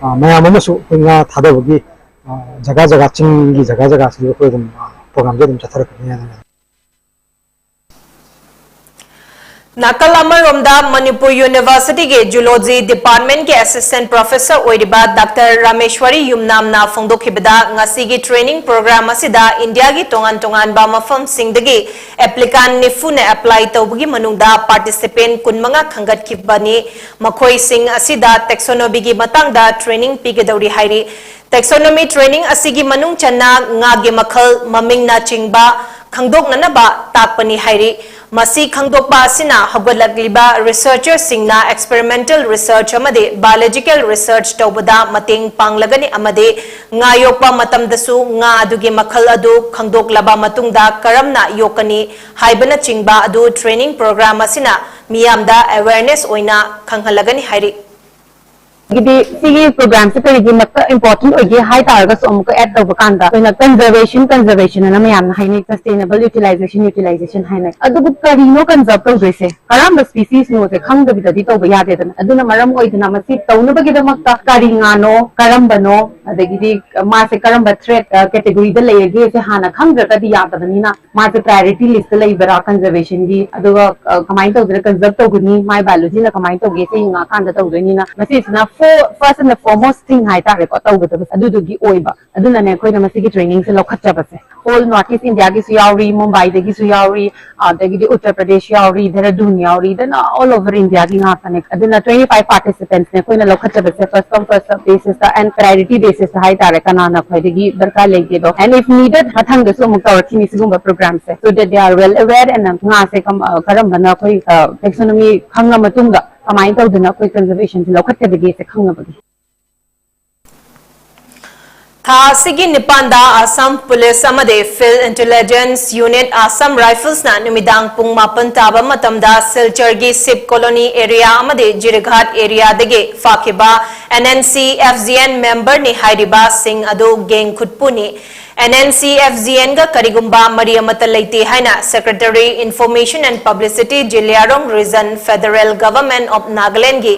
ꯑ, ꯃꯌꯥꯝ ꯑꯃꯁꯨ ꯑꯩꯈꯣꯏ ꯉꯥ ꯊꯥꯗꯕꯒꯤ, ꯑ, ꯖꯒꯥ ꯖꯒꯥ, ꯆꯤꯡꯒꯤ ꯖꯒꯥ ꯖꯒꯥꯁꯤꯗ ꯑꯩꯈꯣꯏ ꯑꯗꯨꯝ, ꯑ, programꯁꯦ ꯑꯗꯨꯝ ꯆꯠꯊꯔꯛꯀꯅꯤ ꯍꯥꯏꯅ ꯅꯥꯀꯜ ꯑꯃꯔꯣꯝꯗ, ꯃꯅꯤꯄꯨꯔ ꯌꯨꯅꯤꯚꯔꯁꯤꯇꯤꯒꯤ ꯖꯨꯂꯣꯖꯤ ꯗꯤꯄꯥꯔꯠꯃꯦꯟꯒꯤ ꯑꯦꯁꯤꯁꯇꯦꯟ ꯄ꯭ꯔꯣꯐꯦꯁꯔ ꯑꯣꯏꯔꯤꯕ ꯗꯥꯛꯇꯔ ꯔꯥꯃꯦꯁ꯭ꯋꯔꯤ ꯌꯨꯝꯅꯥꯝꯅ ꯐꯣꯡꯗꯣꯛꯈꯤꯕꯗ, ꯉꯁꯤꯒꯤ ꯇ꯭ꯔꯦꯅꯤꯡ ꯄ꯭ꯔꯣꯒ꯭ꯔꯥꯝ ꯑꯁꯤꯗ ꯏꯟꯗꯤꯌꯥꯒꯤ ꯇꯣꯉꯥꯟ ꯇꯣꯉꯥꯟꯕ ꯃꯐꯝꯁꯤꯡꯗꯒꯤ ꯑꯦꯄ꯭ꯂꯤꯀꯥꯟ ꯅꯤꯐꯨꯅ ꯑꯦꯄ꯭ꯂꯥꯏ ꯇꯧꯕꯒꯤ ꯃꯅꯨꯡꯗ ꯄꯥꯔꯇꯤꯁꯤꯄꯦꯟ ꯀꯨꯟꯃꯉꯥ ꯈꯟꯒꯠꯈꯤꯕꯅꯤ꯫ ꯃꯈꯣꯏꯁꯤꯡ ꯑꯁꯤꯗ ꯇꯦꯛꯁꯣꯅꯣꯃꯤꯒꯤ ꯃꯇꯥꯡꯗ ꯇ꯭ꯔꯦꯅꯤꯡ ꯄꯤꯒꯗꯧꯔꯤ ꯍꯥꯏꯔꯤ꯫ ꯇꯦꯛꯁꯣꯅꯣꯃꯤ ꯇ꯭ꯔꯦꯅꯤꯡ ꯑꯁꯤꯒꯤ ꯃꯅꯨꯡ ꯆꯟꯅ ꯉꯥꯒꯤ ꯃꯈꯜ, ꯃꯃꯤꯡꯅꯆꯤꯡꯕ ꯈꯪꯗꯣꯛꯅꯅꯕ ꯇꯥꯛꯄꯅꯤ ꯍꯥꯏꯔꯤ꯫ ꯃꯁꯤ ꯈꯪꯗꯣꯛꯄ ꯑꯁꯤꯅ ꯍꯧꯒꯠꯂꯛꯂꯤꯕ ꯔꯤꯁꯔꯆꯔꯁꯤꯡꯅ ꯑꯦꯛꯁꯄꯦꯔꯤꯃꯦꯟꯇꯦꯜ ꯔꯤꯁꯔꯆ ꯑꯃꯗꯤ ꯕꯥꯏꯑꯣꯂꯣꯖꯤꯀꯦꯜ ꯔꯤꯁꯔꯆ ꯇꯧꯕꯗ ꯃꯇꯦꯡ ꯄꯥꯡꯂꯒꯅꯤ ꯑꯃꯗꯤ ꯉꯥ ꯌꯣꯛꯄ ꯃꯇꯝꯗꯁꯨ ꯉꯥ ꯑꯗꯨꯒꯤ ꯃꯈꯜ ꯑꯗꯨ ꯈꯪꯗꯣꯛꯂꯕ ꯃꯇꯨꯡꯗ ꯀꯔꯝꯅ ꯌꯣꯛꯀꯅꯤ ꯍꯥꯏꯕꯅꯆꯤꯡꯕ ꯑꯗꯨ ꯇ꯭ꯔꯦꯅꯤꯡ ꯄ꯭ꯔꯣꯒ꯭ꯔꯥꯝ ꯑꯁꯤꯅ ꯃꯤꯌꯥꯝꯗ ꯑꯦꯋꯦꯌꯔꯅꯦꯁ ꯑꯣꯏꯅ ꯈꯪꯍꯜꯂꯒꯅꯤ ꯍꯥꯏꯔꯤ꯫ ꯒꯤꯗꯤ ꯁꯤꯒꯤ ꯄ꯭ꯔꯣꯒ꯭ꯔꯥꯝꯁꯦ ꯀꯔꯤꯒꯤꯗꯃꯛꯇ ꯏꯝꯄꯣꯔꯇꯦꯟ ꯑꯣꯏꯒꯦ ꯍꯥꯏ ꯇꯥꯔꯒꯁꯨ, ꯑꯃꯨꯛꯀ ꯑꯦꯗ ꯇꯧꯕ ꯀꯥꯟꯗ ꯑꯩꯈꯣꯏꯅ ꯀꯟꯖꯔꯕꯦꯁꯟ, ꯀꯟꯖꯔꯕꯦꯁꯟ ꯑꯅ ꯃꯌꯥꯝꯅ ꯍꯥꯏꯅꯩ, ꯁꯁꯇꯦꯅꯦꯕꯜ ꯌꯨꯇꯤꯂꯥꯏꯖꯦꯁꯟ, ꯌꯨꯇꯤꯂꯥꯏꯖꯦꯁꯟ ꯍꯥꯏꯅꯩ꯫ ꯑꯗꯨꯕꯨ ꯀꯔꯤꯅꯣ ꯀꯟꯖꯔꯕ ꯇꯧꯗꯣꯏꯁꯦ? ꯀꯔꯝꯕ ꯁ꯭ꯄꯤꯁꯤꯁꯅꯣꯁꯦ ꯈꯪꯗꯕꯤꯗꯗꯤ ꯇꯧꯕ ꯌꯥꯗꯦꯗꯅ꯫ ꯑꯗꯨꯅ ꯃꯔꯝ ꯑꯣꯏꯗꯅ ꯃꯁꯤ ꯇꯧꯅꯕꯒꯤꯗꯃꯛꯇ ꯀꯔꯤ ꯉꯥꯅꯣ, ꯀꯔꯝꯕꯅꯣ, ꯑꯗꯒꯤꯗꯤ ꯃꯥꯁꯦ ꯀꯔꯝꯕ ꯊ꯭ꯔꯦꯠ ꯀꯦꯇꯦꯒꯣꯔꯤꯗ ꯂꯩꯔꯒꯦꯁꯦ ꯍꯥꯟꯅ ꯈꯪꯗ꯭ꯔꯒꯗꯤ ꯌꯥꯗꯕꯅꯤꯅ, ꯃꯥꯁꯦ ꯄ꯭ꯔꯥꯏꯌꯣꯔꯤꯇꯤ ꯂꯤꯁꯇ ꯂꯩꯕ꯭ꯔꯥ ꯀꯟꯖꯔꯕꯦꯁꯟꯒꯤ, ꯑꯗꯨꯒ, ꯑ, ꯀꯃꯥꯏꯅ ꯇꯧꯗꯅ ꯀꯟꯖꯔꯕ ꯇꯧꯒꯅꯤ, ꯃꯥꯏ ꯕꯥꯏꯑꯣꯂꯣꯖꯤꯅ ꯀꯃꯥꯏꯅ ꯇꯧꯒꯦ, ꯁꯤ ꯌꯦꯡꯉꯛꯑꯀꯥꯟꯗ ꯇꯧꯗꯣꯏꯅꯤꯅ, ꯃꯁꯤꯁꯤꯅ ꯐꯣ-, first and the foremost thing ꯍꯥꯏꯇꯥꯔꯦꯀꯣ, ꯇꯧꯒꯗꯕꯁꯦ ꯑꯗꯨꯗꯨꯒꯤ ꯑꯣꯏꯕ꯫ ꯑꯗꯨꯅꯅꯦ ꯑꯩꯈꯣꯏꯅ ꯃꯁꯤꯒꯤ ꯇ꯭ꯔꯦꯅꯤꯡꯁꯦ ꯂꯧꯈꯠꯆꯕꯁꯦ꯫ All North East India ꯒꯤꯁꯨ ꯌꯥꯎꯔꯤ, ꯃꯨꯝꯕꯥꯏꯗꯒꯤꯁꯨ ꯌꯥꯎꯔꯤ, ꯑꯗꯒꯤꯗꯤ ꯎꯠꯇꯔ ꯄ꯭ꯔꯗꯦꯁ ꯌꯥꯎꯔꯤ, ꯗꯦꯍꯔꯥꯗꯨꯟ ꯌꯥꯎꯔꯤ, ꯑꯗꯨꯅ all over India ꯒꯤ ꯉꯥꯛꯇꯅꯦ꯫ ꯑꯗꯨꯅ twenty five participants ꯅꯦ ꯑꯩꯈꯣꯏꯅ ꯂꯧꯈꯠꯆꯕꯁꯦ, first come first serve basis ꯇ and priority basis ꯇ ꯍꯥꯏꯇꯥꯔꯦ, ꯀꯅꯥꯅ ꯈ꯭ꯋꯥꯏꯗꯒꯤ ꯗꯔꯀꯥꯔ ꯂꯩꯒꯦꯗꯣ꯫ And if needed, ꯃꯊꯪꯗꯁꯨ ꯑꯃꯨꯛ ꯇꯧꯔꯛꯈꯤꯅꯤ ꯁꯤꯒꯨꯝꯕ ꯄ꯭ꯔꯣꯒ꯭ꯔꯥꯝꯁꯦ, so that they are well aware and ꯉꯥꯁꯦ ꯀꯝ-, ꯑ, ꯀꯔꯝꯕꯅ ꯑꯩꯈꯣꯏ, ꯑ, ꯇꯦꯛꯁꯣꯅꯣꯃꯤ ꯈꯪꯉ ꯃꯇꯨꯡꯗ ꯀꯃꯥꯏꯅ ꯇꯧꯗꯅ ꯑꯩꯈꯣꯏ ꯀꯟꯖꯔꯕꯦꯁꯟꯁꯦ ꯂꯧꯈꯠꯀꯗꯒꯦꯁꯦ ꯈꯪꯅꯕꯒꯤ꯫ ꯊꯥ ꯑꯁꯤꯒꯤ ꯅꯤꯄꯥꯟꯗ ꯑꯁꯥꯝ ꯄꯨꯂꯤꯁ ꯑꯃꯗꯤ ꯐꯤꯜꯗ ꯏꯟꯇꯦꯂꯤꯖꯦꯟꯁ ꯌꯨꯅꯤꯠ ꯑꯁꯥꯝ ꯔꯥꯏꯐꯜꯁꯅ ꯅꯨꯃꯤꯗꯥꯡ ꯄꯨꯡ ꯃꯥꯄꯟ ꯇꯥꯕ ꯃꯇꯝꯗ ꯁꯤꯜꯆꯔꯒꯤ ꯁꯤꯞ ꯀꯣꯂꯣꯅꯤ ꯑꯦꯔꯤꯌꯥ ꯑꯃꯗꯤ ꯖꯤꯔꯤꯘꯥꯠ ꯑꯦꯔꯤꯌꯥꯗꯒꯤ ꯐꯥꯈꯤꯕ N N C F G N ꯃꯦꯝꯕꯔꯅꯤ ꯍꯥꯏꯔꯤꯕꯁꯤꯡ ꯑꯗꯨ gang ꯈꯨꯠꯄꯨꯅꯤ꯫ N N C F G N ꯒ ꯀꯔꯤꯒꯨꯝꯕ ꯃꯔꯤ ꯑꯃꯠꯇ ꯂꯩꯇꯦ ꯍꯥꯏꯅ Secretary Information and Publicity, ꯖꯤꯂꯤꯌꯥꯔꯣꯡ Region, Federal Government of Nagaland ꯒꯤ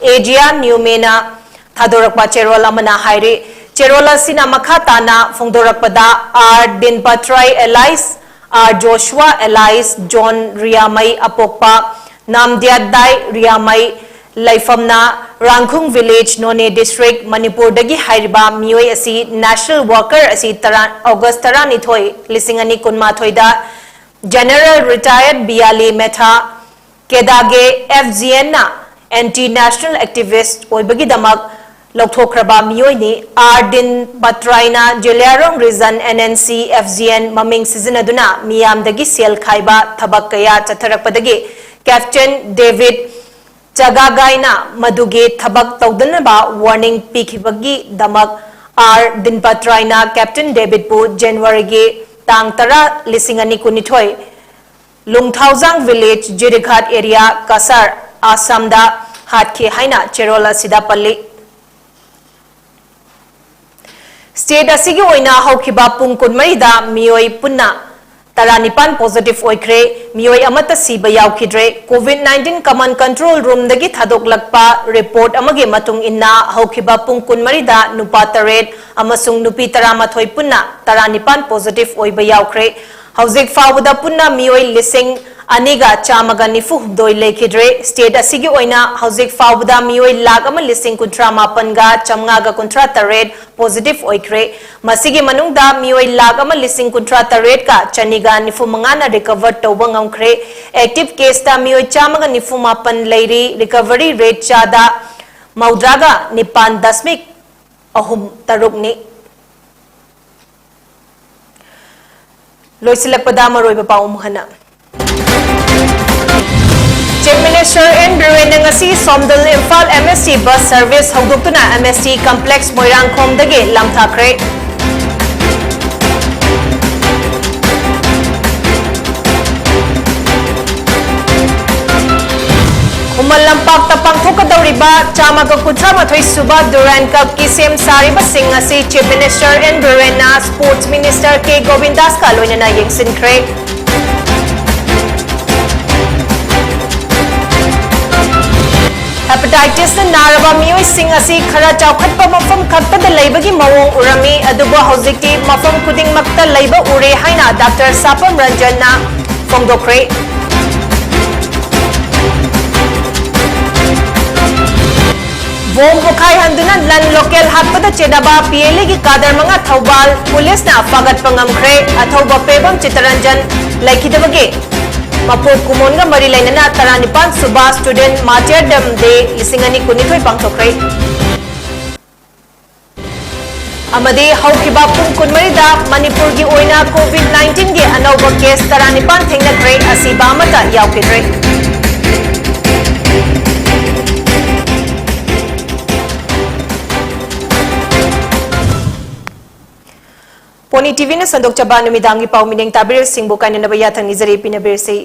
ꯑꯦ ꯖꯤ ꯑꯥꯔ ꯅ꯭ꯌꯨꯃꯦꯅ ꯊꯥꯗꯣꯔꯛꯄ ꯆꯦꯔꯣꯜ ꯑꯃꯅ ꯍꯥꯏꯔꯤ꯫ ꯆꯦꯔꯣꯜ ꯑꯁꯤꯅ ꯃꯈꯥ ꯇꯥꯅ ꯐꯣꯡꯗꯣꯔꯛꯄꯗ, R Dinpatrai alias R Joshua alias John Riamei ꯑꯄꯣꯛꯄ ꯅꯥꯝꯗ꯭ꯌꯥꯗꯥꯏ ꯔꯤꯌꯥꯃꯩ ꯂꯩꯐꯝꯅ ꯔꯥꯡꯈꯨꯡ ꯚꯤꯂꯦꯖ, ꯅꯣꯅꯦ ꯗꯤꯁꯇ꯭ꯔꯤꯛ, ꯃꯅꯤꯄꯨꯔꯗꯒꯤ ꯍꯥꯏꯔꯤꯕ ꯃꯤꯑꯣꯏ ꯑꯁꯤ ꯅꯦꯁꯅꯦꯜ ꯋꯥꯔꯀꯔ ꯑꯁꯤ ꯇꯔꯥ, ꯑꯣꯒꯁ ꯇꯔꯥꯅꯤꯊꯣꯏ, ꯂꯤꯁꯤꯡ ꯑꯅꯤ ꯀꯨꯟꯃꯥꯊꯣꯏꯗ ꯖꯦꯅꯔꯦꯜ ꯔꯤꯇꯥꯌꯔꯗ ꯕꯤꯌꯥꯂꯤ ꯃꯦꯊꯥ ꯀꯦꯗꯥꯒꯦ, ꯑꯦꯐ ꯖꯤ ꯑꯦꯟꯅ ꯑꯦꯟꯇꯤ ꯅꯦꯁꯅꯦꯜ ꯑꯦꯛꯇꯤꯚꯤꯁ꯭ꯠ ꯑꯣꯏꯕꯒꯤꯗꯃꯛ ꯂꯧꯊꯣꯛꯈ꯭ꯔꯕ ꯃꯤꯑꯣꯏꯅꯤ꯫ ꯑꯥꯔ ꯗꯤꯟ ꯄꯇ꯭ꯔꯥꯏꯅ Zeliangrong region, N N C, F G N ꯃꯃꯤꯡ ꯁꯤꯖꯤꯟꯅꯗꯨꯅ ꯃꯤꯌꯥꯝꯗꯒꯤ ꯁꯦꯜ ꯈꯥꯏꯕ ꯊꯕꯛ ꯀꯌꯥ ꯆꯠꯊꯔꯛꯄꯗꯒꯤ ꯀꯦꯞꯇꯦꯟ ꯗꯦꯕꯤꯗ ꯆꯒꯥꯒꯥꯏꯅ ꯃꯗꯨꯒꯤ ꯊꯕꯛ ꯇꯧꯗꯅꯕ ꯋꯥꯔꯅꯤꯡ ꯄꯤꯈꯤꯕꯒꯤꯗꯃꯛ ꯑꯥꯔ ꯗꯤꯟ ꯄꯇ꯭ꯔꯥꯏꯅ ꯀꯦꯞꯇꯦꯟ ꯗꯦꯕꯤꯗꯄꯨ ꯖꯅꯋꯥꯔꯤꯒꯤ ꯇꯥꯡ ꯇꯔꯥ, ꯂꯤꯁꯤꯡ ꯑꯅꯤ ꯀꯨꯟꯅꯤꯊꯣꯏ, ꯂꯨꯡꯊꯥꯎꯖꯥꯡ ꯚꯤꯂꯦꯖ, ꯖꯤꯔꯤꯘꯥꯠ ꯑꯦꯔꯤꯌꯥ, ꯀꯁꯥꯔ, ꯑꯁꯥꯝꯗ ꯍꯥꯠꯈꯤ ꯍꯥꯏꯅ ꯆꯦꯔꯣꯜ ꯑꯁꯤꯗ ꯄꯜꯂꯤ꯫ ꯁ꯭ꯇꯦꯠ ꯑꯁꯤꯒꯤ ꯑꯣꯏꯅ ꯍꯧꯈꯤꯕ ꯄꯨꯡ ꯀꯨꯟꯃꯔꯤꯗ ꯃꯤꯑꯣꯏ ꯄꯨꯟꯅ ꯇꯔꯥꯅꯤꯄꯥꯟ ꯄꯣꯖꯤꯇꯤꯚ ꯑꯣꯏꯈ꯭ꯔꯦ, ꯃꯤꯑꯣꯏ ꯑꯃꯠꯇ ꯁꯤꯕ ꯌꯥꯎꯈꯤꯗ꯭ꯔꯦ꯫ ꯀꯣꯚꯤꯗ ꯅꯥꯏꯟꯇꯤꯟ ꯀꯃꯥꯟꯗ ꯀꯟꯇ꯭ꯔꯣꯜ ꯔꯨꯝꯗꯒꯤ ꯊꯥꯗꯣꯛꯂꯛꯄ ꯔꯤꯄꯣꯔꯠ ꯑꯃꯒꯤ ꯃꯇꯨꯡ ꯏꯟꯅ, ꯍꯧꯈꯤꯕ ꯄꯨꯡ ꯀꯨꯟꯃꯔꯤꯗ ꯅꯨꯄꯥ ꯇꯔꯦꯠ ꯑꯃꯁꯨꯡ ꯅꯨꯄꯤ ꯇꯔꯥꯃꯥꯊꯣꯏ ꯄꯨꯟꯅ ꯇꯔꯥꯅꯤꯄꯥꯟ ꯄꯣꯖꯤꯇꯤꯚ ꯑꯣꯏꯕ ꯌꯥꯎꯈ꯭ꯔꯦ꯫ ꯍꯧꯖꯤꯛ ꯐꯥꯎꯕꯗ ꯄꯨꯟꯅ ꯃꯤꯑꯣꯏ ꯂꯤꯁꯤꯡ ꯑꯅꯤꯒ ꯆꯥꯝꯃꯒ ꯅꯤꯐꯨ ꯍꯨꯝꯗꯣꯏ ꯂꯩꯈꯤꯗ꯭ꯔꯦ꯫ ꯁ꯭ꯇꯦꯠ ꯑꯁꯤꯒꯤ ꯑꯣꯏꯅ ꯍꯧꯖꯤꯛ ꯐꯥꯎꯕꯗ ꯃꯤꯑꯣꯏ ꯂꯥꯈ ꯑꯃ ꯂꯤꯁꯤꯡ ꯀꯨꯟꯊ꯭ꯔꯥ ꯃꯥꯄꯟꯒ ꯆꯥꯝꯃꯉꯥꯒ ꯀꯨꯟꯊ꯭ꯔꯥ ꯇꯔꯦꯠ ꯄꯣꯖꯤꯇꯤꯚ ꯑꯣꯏꯈ꯭ꯔꯦ꯫ ꯃꯁꯤꯒꯤ ꯃꯅꯨꯡꯗ ꯃꯤꯑꯣꯏ ꯂꯥꯈ ꯑꯃ ꯂꯤꯁꯤꯡ ꯀꯨꯟꯊ꯭ꯔꯥ ꯇꯔꯦꯠꯀ ꯆꯅꯤꯒ ꯅꯤꯐꯨ ꯃꯉꯥꯅ ꯔꯤꯀꯚꯔ ꯇꯧꯕ ꯉꯝꯈ꯭ꯔꯦ꯫ ꯑꯦꯛꯇꯤꯚ ꯀꯦꯁꯇ ꯃꯤꯑꯣꯏ ꯆꯥꯝꯃꯒ ꯅꯤꯐꯨ ꯃꯥꯄꯟ ꯂꯩꯔꯤ꯫ ꯔꯤꯀꯚꯔꯤ ꯔꯦꯠ ꯆꯥꯗ ꯃꯧꯗ꯭ꯔꯥꯒ ꯅꯤꯄꯥꯟ ꯗꯁꯃꯤꯛ ꯑꯍꯨꯝ ꯇꯔꯨꯛꯅꯤ꯫ ꯂꯣꯏꯁꯤꯜꯂꯛꯄꯗ ꯃꯔꯨꯑꯣꯏꯕ ꯄꯥꯎ ꯑꯃꯨꯛ ꯍꯟꯅ꯫ ꯆꯤꯐ ꯃꯤꯅꯤꯁꯇꯔ ꯑꯦꯟ ꯕꯤꯔꯦꯟꯅ ꯉꯁꯤ ꯁꯣꯝꯗꯜ ꯏꯝꯐꯥꯜ ꯑꯦꯝ ꯑꯦꯁ ꯇꯤ ꯕꯁ ꯁꯔꯚꯤꯁ ꯍꯧꯗꯣꯛꯇꯨꯅ ꯑꯦꯝ ꯑꯦꯁ ꯇꯤ ꯀꯝꯄ꯭ꯂꯦꯛꯁ ꯃꯣꯏꯔꯥꯡꯈꯣꯝꯗꯒꯤ ꯂꯥꯟꯊꯥꯈ꯭ꯔꯦ꯫ ꯈꯨꯃꯟ ꯂꯝꯄꯥꯛꯇ ꯄꯥꯡꯊꯣꯛꯀꯗꯧꯔꯤꯕ ꯆꯥꯝꯃꯒ ꯀꯨꯟꯊ꯭ꯔꯥ ꯃꯥꯊꯣꯏ ꯁꯨꯕ ꯗꯨꯔꯥꯟ ꯀꯞꯀꯤ ꯁꯦꯝ ꯁꯥꯔꯤꯕꯁꯤꯡ ꯑꯁꯤ ꯆꯤꯐ ꯃꯤꯅꯤꯁꯇꯔ ꯑꯦꯟ ꯕꯤꯔꯦꯟꯅ ꯁ꯭ꯄꯣꯔꯠꯁ ꯃꯤꯅꯤꯁꯇꯔ ꯀꯦ ꯒꯣꯕꯤꯟꯗꯥꯁꯀ ꯂꯣꯏꯅꯅ ꯌꯦꯡꯁꯤꯟꯈ꯭ꯔꯦ꯫ Hepatitis ꯅ ꯅꯥꯔꯕ ꯃꯤꯑꯣꯏꯁꯤꯡ ꯑꯁꯤ ꯈꯔ ꯆꯥꯎꯈꯠꯄ ꯃꯐꯝ ꯈꯛꯇꯗ ꯂꯩꯕꯒꯤ ꯃꯑꯣꯡ ꯎꯔꯝꯃꯤ, ꯑꯗꯨꯕꯨ ꯍꯧꯖꯤꯛꯇꯤ ꯃꯐꯝ ꯈꯨꯗꯤꯡꯃꯛꯇ ꯂꯩꯕ ꯎꯔꯦ ꯍꯥꯏꯅ ꯗꯥꯛꯇꯔ ꯁꯥꯄꯝ ꯔꯟꯖꯟꯅ ꯐꯣꯡꯗꯣꯛꯈ꯭ꯔꯦ꯫ ꯕꯣꯝ ꯄꯣꯈꯥꯏꯍꯟꯗꯨꯅ ꯂꯟ ꯂꯣꯀꯦꯜ ꯍꯥꯠꯄꯗ ꯆꯦꯟꯅꯕ PLAꯒꯤ ꯀꯥꯗꯔ ꯃꯉꯥ ꯊꯧꯕꯥꯜ ꯄꯨꯂꯤꯁꯅ ꯐꯥꯒꯠꯄ ꯉꯝꯈ꯭ꯔꯦ꯫ ꯑꯊꯧꯕ ꯄꯦꯕꯝ ꯆꯤꯇꯔꯟꯖꯟ ꯂꯩꯈꯤꯗꯕꯒꯤ ꯃꯄꯣꯛ ꯀꯨꯝꯑꯣꯟꯒ ꯃꯔꯤ ꯂꯩꯅꯅ ꯇꯔꯥꯅꯤꯄꯥꯟ ꯁꯨꯕ Student Martyrdom Day ꯂꯤꯁꯤꯡ ꯑꯅꯤ ꯀꯨꯟꯅꯤꯊꯣꯏ ꯄꯥꯡꯊꯣꯛꯈ꯭ꯔꯦ꯫ ꯑꯃꯗꯤ ꯍꯧꯈꯤꯕ ꯄꯨꯡ ꯀꯨꯟꯃꯔꯤꯗ ꯃꯅꯤꯄꯨꯔꯒꯤ ꯑꯣꯏꯅ COVID nineteenꯒꯤ ꯑꯅꯧꯕ case ꯇꯔꯥꯅꯤꯄꯥꯟ ꯊꯦꯡꯅꯈ꯭ꯔꯦ, ꯑꯁꯤꯕ ꯑꯃꯠꯇ ꯌꯥꯎꯈꯤꯗ꯭ꯔꯦ꯫ Pony TVꯅ ꯁꯟꯗꯣꯛꯆꯕ ꯅꯨꯃꯤꯗꯥꯡꯒꯤ ꯄꯥꯎ ꯃꯤꯠꯌꯦꯡ ꯇꯥꯕꯤꯔꯤꯕꯁꯤꯡꯕꯨ ꯀꯥꯏꯅꯅꯕ ꯌꯥꯊꯪ ꯅꯤꯖꯔꯤ, ꯄꯤꯅꯕꯤꯔꯁꯤ꯫